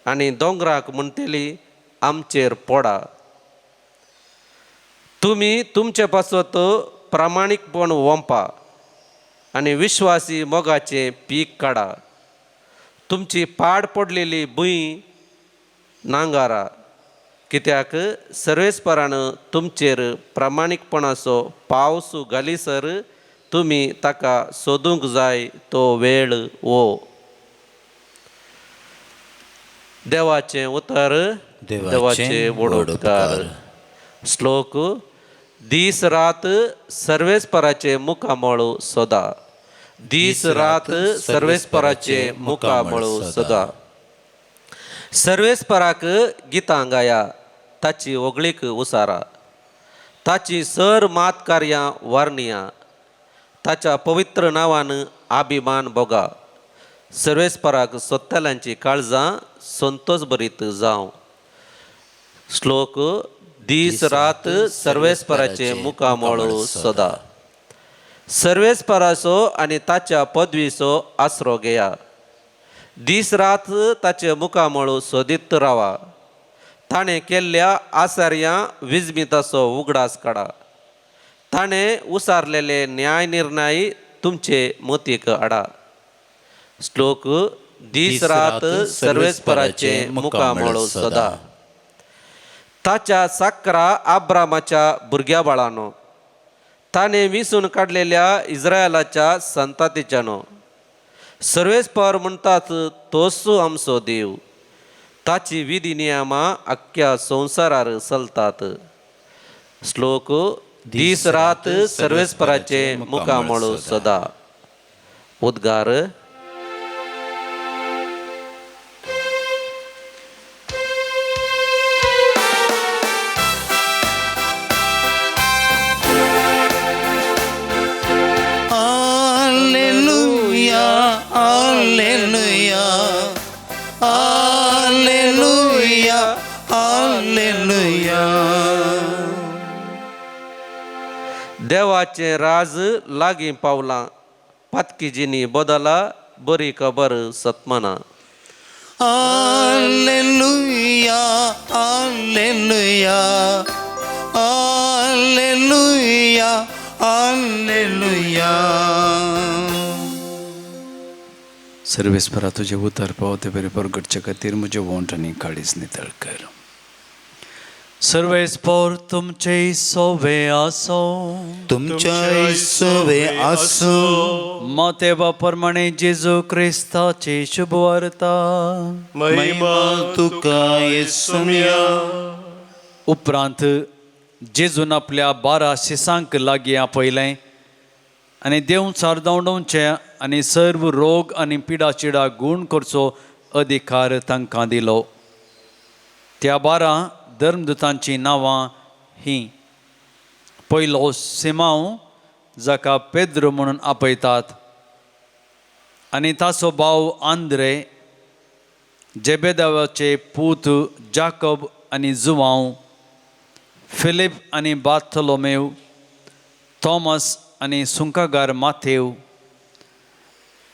आनी दोंगराक म्हणटली, आमचेर पडा. तुमी तुमचे पासत प्रामाणीकपण वोंपा आनी विश्वासी मोगाचें पीक काडा. तुमची पाड पडलेली भूंय नांगारा, कित्याक सर्वेस्परान तुमचेर प्रामाणीकपणाचो पावस घालीसर तुमी ताका सोदूंक जाय तो वेळ हो. देवाचें उतर. देवाचें व्हड उपकार. श्लोक. दीस रात सर्वेस्पराचें मुखामळ सोदा, दीस रात सर्वेस्पराचें मुखामळ सोदा. सर्वेस्पराक गितां गाया, ताची होगळीक उसारा. ताची सर मात कार्यां वर्णया, ताच्या पवित्र नांवान अभिमान भोगा. सर्वेस्पराक सोदतल्यांची काळजां संतोष भरीत जावं. श्लोक. दीस रात सर्वेस्पराचें मुखामळ सोदा. सर्वेस्पराचो आनी ताच्या पदवीचो आसरो घेया. दीस रात ताचें मुखामळ सोदीत रावा. ताणें केल्ल्या आसार्यां विजमिताचो उगडास काडा. ताणें उसारलेले न्याय निर्णय तुमचे मतीक हाडा. श्लोक. दीस रात सर्वेस्पराचें मुखामळ सोदा. ताच्या साकरा आब्रामाच्या भुरग्या बाळानो, ताणें विसून काडलेल्या इस्रायलाच्या संतातीच्यानो, सर्वेस्पर म्हणटात तोच आमचो देव. ताची विधी नियमां आख्ख्या संवसारार चलतात. श्लोक दीस रात सर्वेस्पराचे मुखामळ सदा. उद्गार. Alleluia, Alleluia, Alleluia, Alleluia. देवाचें राज लागीं पावलां, पातकी जिणी बदला, बरी खबर सतमना. Alleluia, Alleluia, Alleluia, Alleluia. सर्वेस्परा तुजें उतर पावते बरें परगटचे खातीर म्हजें वोंठ आनी काळीज नितळ कर. सर्वेस्पर तुमचे सोवे आसो. तुमच्या सोवे आसूं. मातेवा प्रमाणे जेजू क्रिस्ताची शुभवार्ता. महिमा तुका येसुम्या. उपरांत जेजून आपल्या 12 शिसांक लागीं आपयलें आनी देंवचार धांवडोवचे आनी सर्व रोग आनी पिडाचिडा गूण करचो अधिकार तांकां दिलो. त्या 12 धर्मदूतांचीं नांवां हीं. पयलो सिमांव, जाका पेद्रू म्हणून आपयतात, आनी ताचो भाव आंद्रे, जेबेदावाचे पूत जाकब आनी जुवांव, फिलीप आनी बार्थलोमेव, थॉमस आनी सुंकागार माथेव,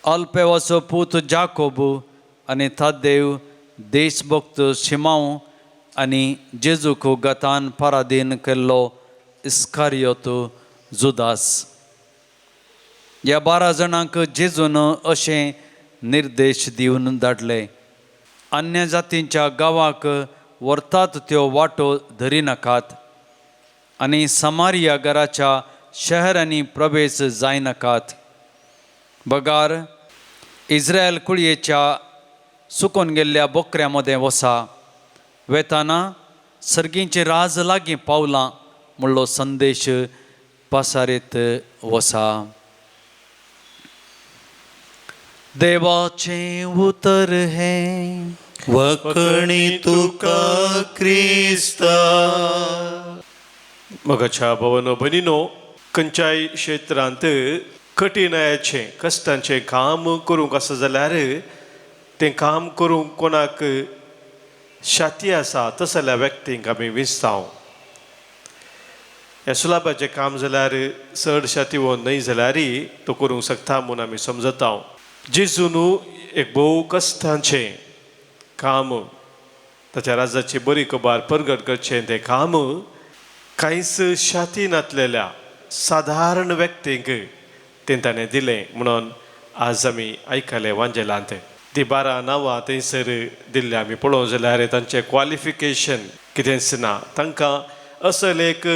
अल्पेवाचो पूत जाकोब आनी थादेव, देशभक्त शिमांव आनी जेजूक गतान परादीन केल्लो इस्कारियोत जुदास. ह्या 12 जाणांक जेजून अशें निर्देश दिवन धाडले, अन्य जातींच्या गांवाक व्हरतात त्यो वाटो धरिनाकात आनी समारिया घराच्या शहरांनी प्रवेश जायनाकात, बगार इस्रायल कुळयेच्या सुकून गेल्ल्या बोकऱ्यां मदें वसा. वेताना सर्गींचे राज लागीं पावलां म्हणलो संदेश पासारीत वसा. देवाचें उतर हें. वखणी तुका क्रिस्ता. मगाच्या भवनो भयणीनो, खंयच्याय क्षेत्रांत कठीणायाचें कश्टांचें काम करूंक आसा जाल्यार तें काम करूंक कोणाक शाती आसा तसल्या व्यक्तींक आमी विंचता. ह्या सुलाबाचें काम जाल्यार चड शाती वो न्हय जाल्यार तो करूंक शकता म्हूण आमी समजता. जेजून एक भोव कश्टांचें काम, ताच्या राजाची बरी खबर परगट करचें तें काम कांयच शाती नातलेल्या सादारण व्यक्तींक तें ताणें दिलें म्हणून आज आमी आयकलें वांजेलांत. ती 12 नांवां थंयसर दिल्ल्या आमी पळोवंक जाल्यार तांचें क्वॉलिफिकेशन कितेंच ना. तांकां असल एक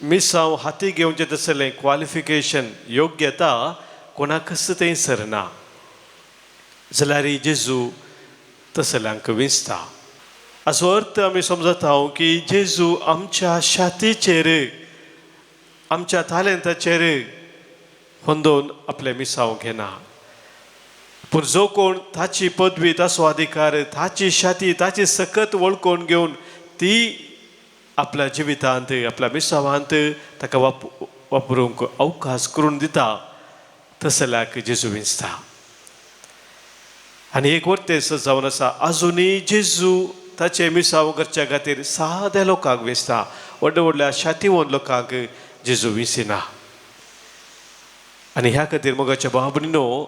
मिसांव हाती घेवचें तसलें क्वॉलिफिकेशन योग्यता कोणाकच थंयसर ना, जाल्यार जेजू तसल्यांक विंचता. हाचो अर्थ आमी समजता की जेजू आमच्या शातीचेर आमच्या तालेंताचेर होंदोवन आपलें मिसांव घेना, पूण जो कोण ताची पदवी, ताचो अधिकार, ताची शाती, ताची सकत वळखून घेवन ती आपल्या जिवितांत आपल्या मिसावांत ताका वापरूंक अवकाश करून दिता तसल्याक जेजू विंचता. आनी एक वर्तेस जावन आसा, आजुनूय जेजू ताचे मिसांव करच्या खातीर साद्या लोकांक विंचता, व्हडल्या व्हडल्या शातीवन लोकांक जेजू विंचिना. आनी ह्या खातीर मोगाच्या भाव भयणीनो,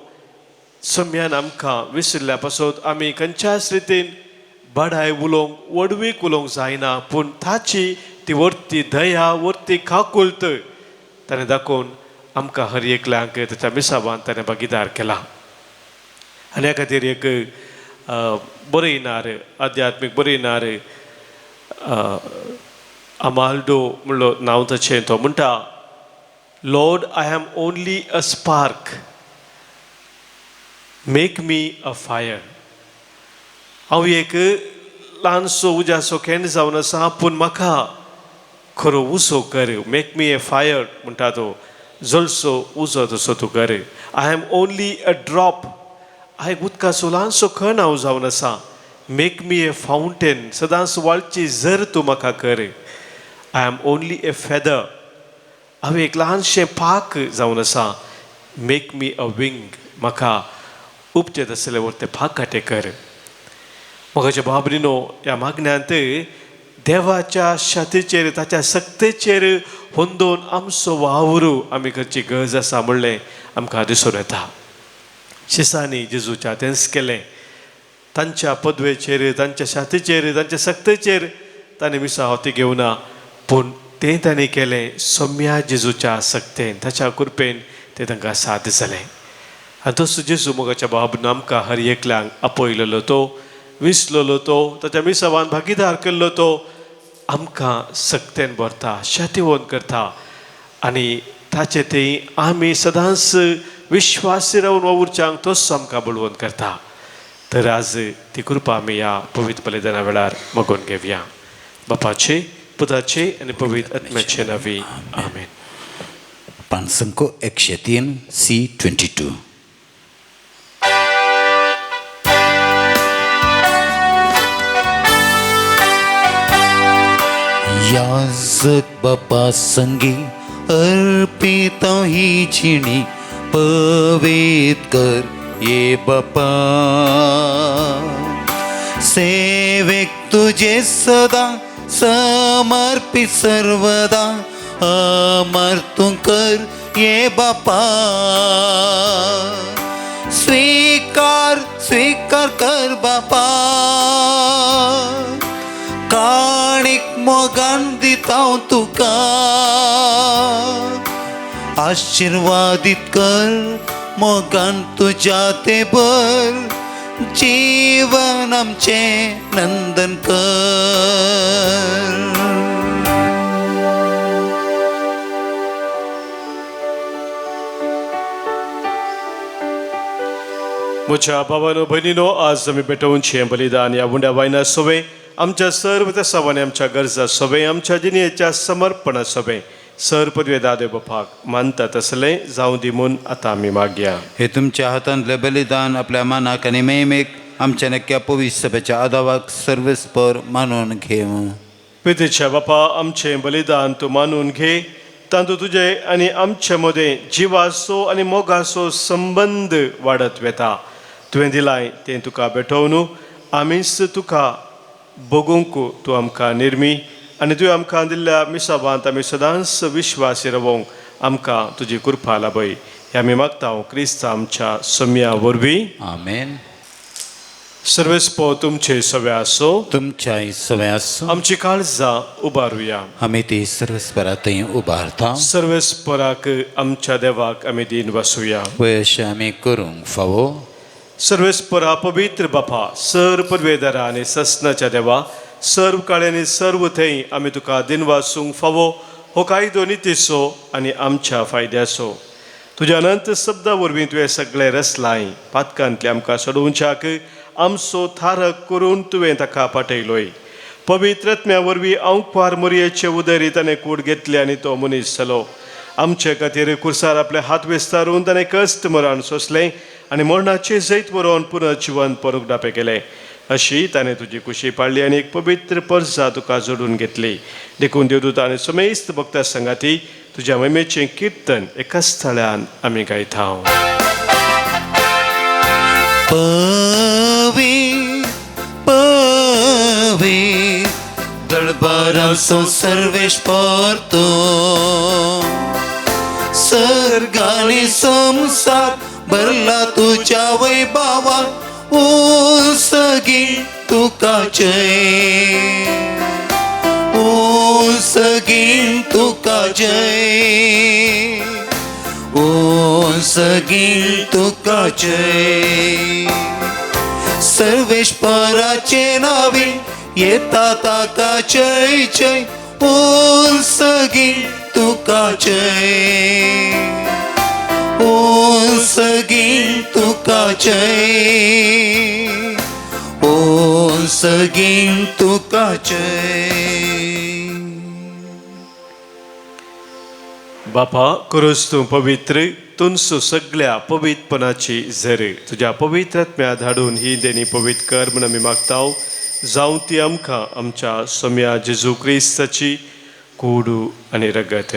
सम्यान आमकां विसरल्या पासत आमी खंयच्याच रितीन बडाय उलोवंक व्हडवीक उलोवंक जायना, पूण ताची ती व्हरती दया, व्हरती काकुळट ताणें दाखोवन आमकां हर एकल्यांक ताच्या मिसावान ताणें भागीदार केला. आनी ह्या खातीर एक बरयणार, आध्यात्मीक बरयणार अमाल्डो म्हणलो नांव ताचें, तो म्हणटा, Lord, I am only a spark, make me a fire. हांव एक ल्हानसो उज्याचो खेण जावन आसा, पूण म्हाका खरो उजो कर. मेक मी ए फायर म्हणटा तो, जळसो उजो तसो तूं कर. I am only a drop, हांव एक उदकाचो ल्हानसो खण हांव जावन आसा. मेक मी ए फावंटेन, सदांच वाळची जर तूं म्हाका कर. I am only a feather, हांव एक ल्हानशें पाक जावन आसा. मेक मी अ विंग, म्हाका उपचें आसलें वर तें पाकाटें कर. म्हज्या बाबरीनो, ह्या मागण्यांत देवाच्या शातीचेर, ताच्या सक्तेचेर होंदोवन आमचो वावर आमी करची गरज आसा म्हणलें आमकां दिसून येता. शिसांनी जेजूच्या तेंच केलें. तांच्या पदवेचेर, तांच्या शातीचेर, तांच्या सक्तेचेर तांणी मिसां होती घेवना, पूण तें तांणी केलें सोम्या जेजूच्या सक्तेन, ताच्या कृपेन तें तांकां साध्य जालें. आनी तसो जेजू मोगाच्या बाबून आमकां हर एकल्यांक आपयलेलो तो, विसलेलो तो, ताच्या मिसावान भागीदार केल्लो तो आमकां सक्तेन भरता, शातिवंत करता आनी ताचे थंय आमी सदांच विश्वासी रावन वावुरच्यांक तोच आमकां बळवंत करता. तर आज ती कृपा आमी ह्या पवित्र बलिदाना वेळार मागून घेवया. बापाचे, पुताचे आनी पवित्र आत्म्याचे नांवी, आमेन. पानसंको 103 C 22. याजक बापा संगी अर्पिता ही जिणी पवित कर ये बापा, सेवेक तुझे सदा समर्पित सर्वदा अमर तूं कर ये बापा. स्वीकार स्वीकार कर बापा, काणीक मोगान दिता हांव तुका, आशिर्वादीत कर मोगान तुज्या ते भर, जीवन आमचें नंदन कर. म्हज्या भावानो भयणीनो, आज आमी पेटोवचें बलिदान ह्या उंड्या वायना सोवे आमच्या सर्व तसावांनी, आमच्या गरजा सोवे, आमच्या जिणेच्या समर्पणा सोवे सर पदवे दादे बापाक मानता तसलें जावं दी म्हूण आतां आमी मागया. हे तुमच्या हातांतलें बलिदान आपल्या मानाक आनी मेमेक आमच्या नक्क्या पवित्र सभेच्या आदावाक सर्वेस्पर मानून घेवं. पितेच्या बापा, आमचें बलिदान तूं मानून घे, तातूंत तुजे आनी आमचे मदें जिवाचो आनी मोगाचो संबंद वाडत वेता. तुवें दिलाय तें तुका भेटोवन आमीच तुका बगूंक तूं आमकां निर्मी आनी तुवें आमकां दिल्ल्या मिसाबांत आमी सदांच विश्वासी रावोंक आमकां तुजी कृपा लाभय. हें आमी मागता क्रिस्त आमच्या सम्या वरवीं. आमेन. सर्वेस्पो तुमचे सवे आसो. तुमच्याय सवे आसूं. आमची काळजां उबारुया. आमी ती सर्वेस्परा थंय उबारता. सर्वेस्पराक आमच्या देवाक आमी दीन वासुया. वय अशें आमी करूंक फावो. सर्वेस्परा पवित्र बापा, सर पदवेदारा आनी ससनाच्या देवा, सर्व काळ्यांनी सर्व थंय आमी तुका दिन वासूंक फावो हो कायदो नितीचो आनी आमच्या फायद्याचो. तुज्या अनंत शब्दा वरवीं तुवें सगळें रसलाय, पातकांतलें आमकां सोडोवच्याक आमचो थारक करून तुवें ताका पाठयलोय. पवित्र आत्म्या वरवीं अंकवार मोरयेचे उदरी ताणें कूड घेतली आनी तो मनीस जालो. आमचे खातीर कुर्सार आपले हात विस्तारून ताणें कश्ट मरण सोंसलें आनी मरणाचें जैत बरोवन पुनर्जिवन परुगडापें केलें. अशी ताणें तुजी कुशी पाडली आनी एक पवित्र परजा तुका जोडून घेतली. देखून देवदूत आनी समेस्त भक्ता संगाती तुज्या महिमेचें किर्तन एकाच स्थळान आमी गायता. पवी पवी दळबाराचो सर्वेस्पर तूं, सर्गानी संसार भरला तुज्या वैभावान, उसगी तुका जय, उसगी तुका जय, उसगी तुका जय. सर्वेस्पराचे नावे येता ताका जय जय, उसगी तुका जय, उसगी तुका जय, सगीं तुका जय. बापा करूस तूं पवित्र तुनसु सगळ्या पवित्रपणाची झर तुज्या पवित्र आत्म्या धाडून ही देणी पवित्र कर म्हूण आमी मागताव जावं ती आमकां आमच्या सोम्या जेजू क्रिस्ताची कुडू आनी रगत.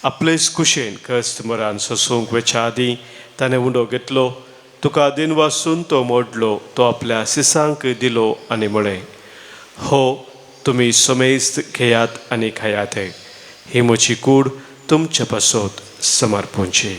आपलेच कुशेन कस्त मरान सोसूंक वेच्या आदीं ताणें उंडो घेतलो, तुका दिन वासून तो मोडलो, तो आपल्या सिसांक दिलो आनी म्हळें, हो तुमी समेस्त घेयात आनी खायात, ही म्हजी कूड तुमचे पासत समर्पूंची.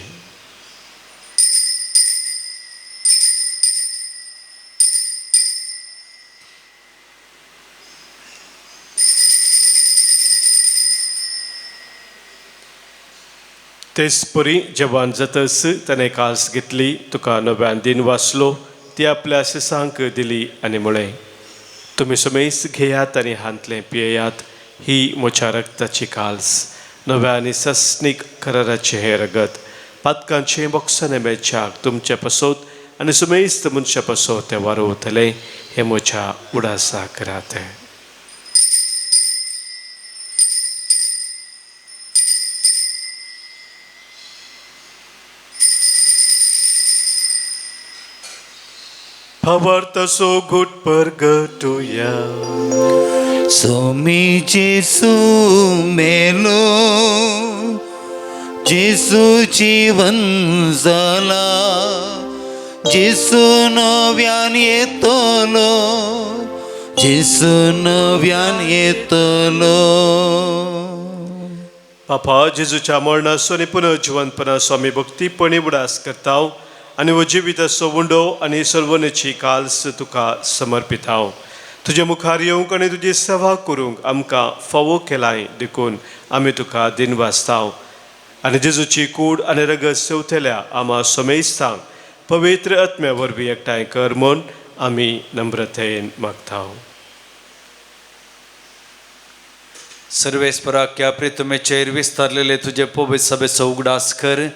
तेच परी जेवण जातच ताणें कास घेतली, तुका नव्यान दिन वाचलो, ती आपल्या सिसांक दिली आनी म्हळें, तुमी समेस्त घेयात आनी हांतलें पियेयात, ही म्हज्या रक्ताची काल्स, नव्या आनी सस्नीक कराराचें हें रगत, पातकांचें बोक्साने मेळच्याक तुमचे पासत आनी समेस्त मनशा पासत तें वारोवतलें, हें म्हज्या उडासा करात. भावार्थाचो घुट परगटुया. सोमी जेसू मेलो, जेसू जीवन जाला, जेसू नव्यान येतलो, जेसू नव्यान येतलो. पापा जेजूच्या मरणाचो आनी पुनर्जिवंतपणाचो आमी भक्तीपणी उडास करता आनी हो जिविताचो उंडो आनी सर्वनेची काल्स तुका समर्पिताव. तुजे मुखार येवंक आनी तुजी सेवा करूंक आमकां फावो केलाय देखून आमी तुका दिनवासताव आनी जेजूची कूड आनी रगत सेवतल्या आमा समेस्तांक पवित्र आत्म्या वरवीं एकठांय कर म्हूण आमी नम्रतेन मागताव. सर्वेस्पराक्या प्रितमेचेर विस्तारलेले तुजे पवित्र सभेचो उगडास कर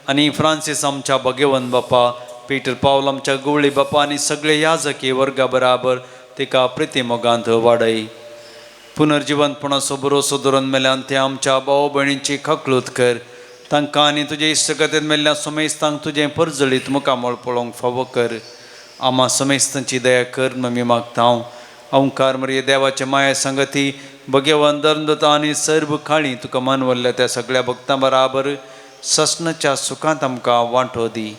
आनी फ्रांसीस आमच्या भगेवन बापा, पीटर पावल आमच्या गवळी बापा आनी सगळे याजकी वर्गा बराबर तिका प्रिती मोगांत वाडय. पुनर्जिवंतपणाचो भरोसो धरून मेल्यान ते आमच्या भाव भयणींची खकलूत कर. तांकां आनी तुजे इश्टगतीन मेल्ल्या समेस्तांक तुजें परजळीत मुखामळ पळोवंक फावो कर. आमा समेस्तांची दया कर ममी मागता हांव. ओंकार मरिये देवाचे माया संगती भगेवन धर्मदता आनी सर्व काळी तुका मानवल्ल्या त्या सगळ्या भक्तां बराबर ससनाच्या सुखांत आमकां वांटो दी.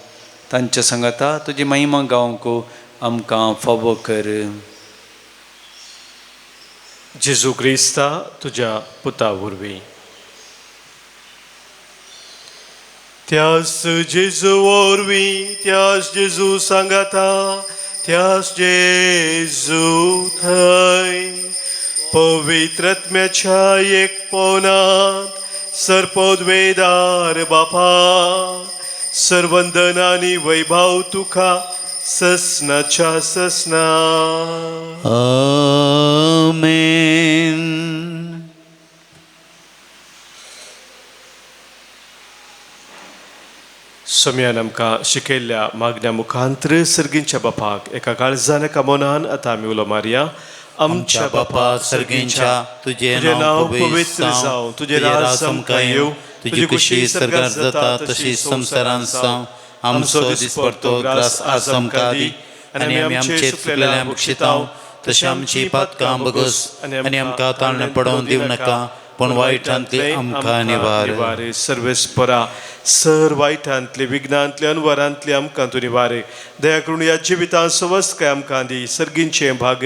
तांच्या संगता तुजी महिमा गावंक आमकां फावो कर. जेजू क्रिस्ता तुज्या पुता वरवीं. त्यास जेजू वरवीं, त्यास जेजू सांगाता, त्यास जेजू थंय पवित्र आत्म्याच्या एकपणांत सर्पोद्वेदार बापा सर्वंदन आनी वैभव तुका ससनाच्या ससना. आमेन. सोम्यान आमकां शिकयल्ल्या मागण्या मुखांत्र सर्गींच्या बापाक एका काळजान एका मनान आतां आमी उलो मारया. आमच्या बापा सर्गींच्या, तुजें नांव पवित्र जावं, तुजें राज आमकां येवं, तुजी कुशी सर्गार जाता तशी संवसारांत जावं. आमचो दिसपडतो ग्रास आज आमकां दी आनी आमी आमचे चुकलेल्या बक्षिताव तशें आमची पातकां बगस आनी आमकां ताळणे पडोवन दिवं नाका, पूण वायटांतली आमकां निवार. निवारे सर्वेस्परा सर वायटांतली विघ्नांतली अनवरांतली आमकां तूं निवारे. दया करून ह्या जिवितांत सवस्काय आमकां दी सर्गींचे भाग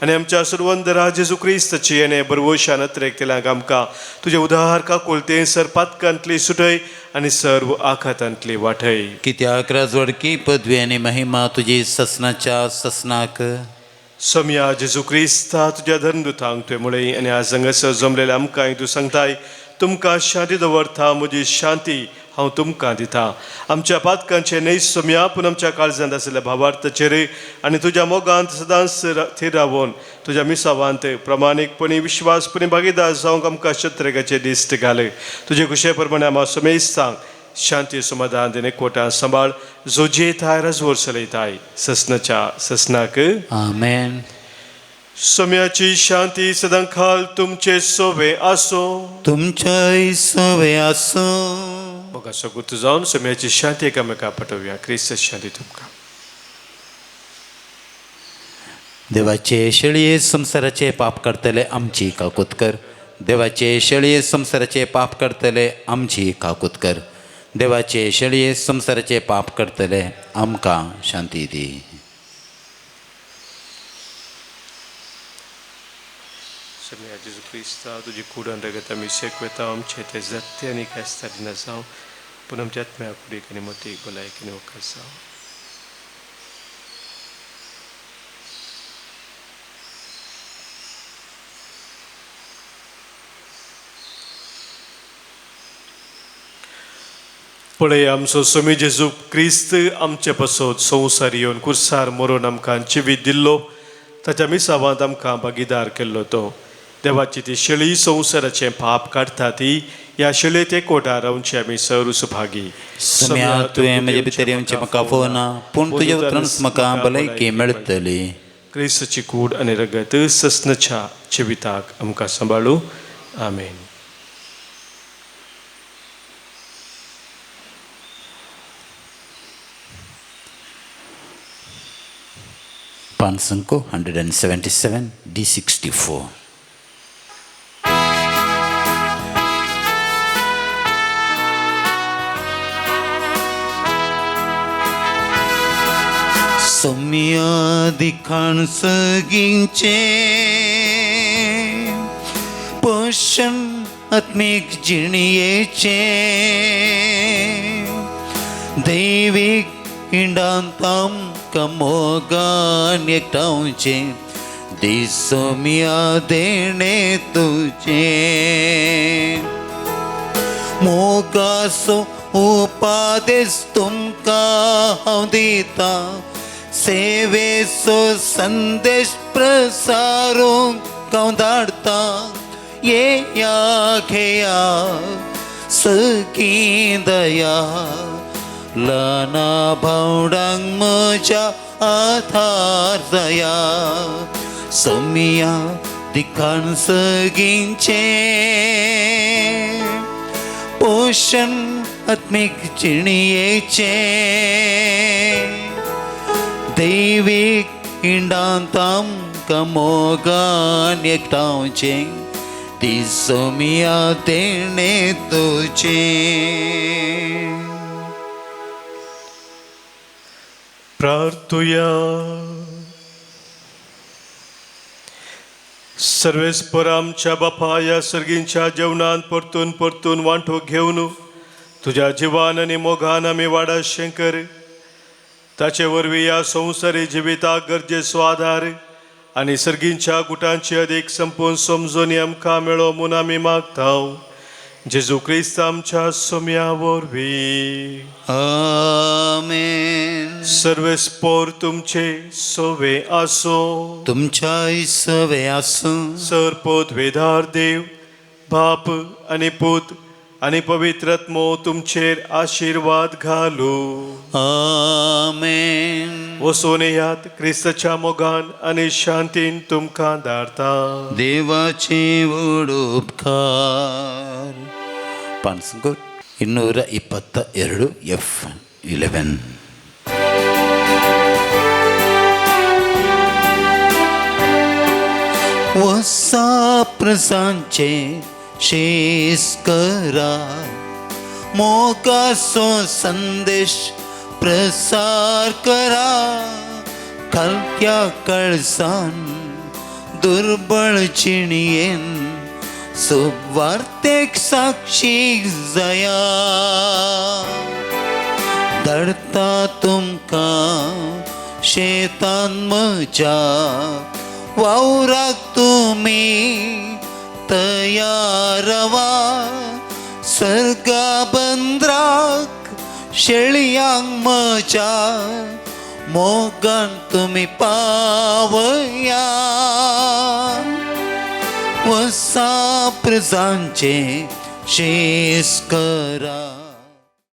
आनी आमच्या सर्वंदरा जेजू क्रिस्ताची येणे बरवशान अत्रेक आमकां तुजे उदार काकुळते सर पातकांतली सुटय आनी सर्व आखातांतली वाटय. कित्याक राजवडकी पदवी आनी महिमा तुजी ससनाच्या ससनाक. सोम्या जेजू क्रिस्ता तुज्या धर्मदूतांक तुवें म्हळें आनी आज हांगासर जमलेल्या आमकां तूं सांगताय, तुमकां शांती दवरता, म्हजी शांती हांव तुमकां दिता. आमच्या पातकांचे न्हय सोम्या, पूण आमच्या काळजांत आशिल्ल्या भावार्थाचेर आनी तुज्या मोगांत सदांच थीर रावन तुज्या मिसावांत प्रमाणीकपणी विश्वासपणी भागीदार जावंक आमकां शत्रेगाचे दिश्ट घाले. तुजे कुशे प्रमाणे आमा समेस्तांक शांती समाधान दिने कोटा सांबाळ, जो जेताय रजवोर चलयताय ससनाच्या ससनाक. आमेन. सम्याची शांती सदांकाल तुमचे सोवे आसो. तुमच्याय सवे आसूं. मोगा सगुत जावन सम्याची शांती एकामेका पाठोवया. क्रिस्त शांती तुमकां. देवाचे शेळये संवसाराचे पाप करतले आमची काकूत कर. देवाचे शेळये संवसाराचे पाप करतले आमची काकूत कर. देवाचे शेळये संवसाराचे पाप करतले आमकां शांती दी. सम्या जेजू क्रिस्ता, तुजी कूड आनी रगत आमी शेकवेता, आमचे ते जत्ते आनी कास्तारी न जावं, पूण आमच्या आत्म्या कुडीक आनी मतीक भलायकी आनी वखद जावं. पळय आमचो स्वामी जेजू क्रिस्त आमचे पासत संवसार येवन कुर्सार मरून आमकां जिवीत दिल्लो, ताच्या मिसावांत आमकां भागीदार केल्लो. तो देवाची ती शेळी संवसाराचें पाप काडटा ती ह्या शेळयेत एकवटार रावचे आमी सर्व सुभागी. सम्या तुवें म्हजे भितर येवचें म्हाका आफोवना, पूण तुज्या उतरानच म्हाका भलायकी मेळटली. क्रिस्ताची कूड आनी रगत सस्नच्या जिविताक आमकां सांबाळू. आमेन. पानसंको 177 D64. Soumya दिखाण सगींचे पोषण आत्मीक जिणयेचे दैवीक इंडांत आमकां मोगान एकठांवचें दिसोमिया देणें तुजें. मोगाचो उपादेश तुमकां हांव दितां, सेवेचो संदेश प्रसारूंक हांव धाडटां. येया घेया सगीं दया, ल्हाना भावडांक म्हज्या आधार दया. सोमिया दिखाण सगींचें पोषण आत्मीक जिणयेचें दैवीक इंडांत आमकां मोगान एकठांवचें दिसोमिया देणें तुजें. प्रार्थुया. सर्वेस्पर आमच्या बापा, ह्या सर्गींच्या जेवणान परतून परतून वांटो घेवन तुज्या जिवान आनी मोगान आमी वाडाशें कर. ताचे वरवीं ह्या संवसारी जिविताक गरजेचो आदार आनी सर्गींच्या गुटांची अदीक संपूर्ण समजून आमकां मेळो म्हूण आमी मागता. जेजू क्रिस्त आमच्या सोम्या वरवीं. आमेन. सर्वेस्पर तुमचे सोवे आसो. तुमच्याय सवे आसूं. सर पदवेदार देव बाप आनी पूत आनी पवित्र आत्मो तुमचेर आशिर्वाद घालू. आमेन. वचून येयात, क्रिस्ताच्या मोगान आनी शांतीन तुमकां धाडता. देवाचे व्हड उपकार. पानसंको 222 F11. वसा प्रसांचे शेष करा, मोगाचो संदेश प्रसार करा. खालत्या कळसान दुर्बळ जिणयेन सुवार्तेक साक्षी जाया. धाडटा तुमकां शेतान म्हज्या वावराक तुमी तयार वा. सर्गा बंद्राक शेळयांक म्हज्या मोगान तुमी पावया. वसा प्रजांचे शेष करा.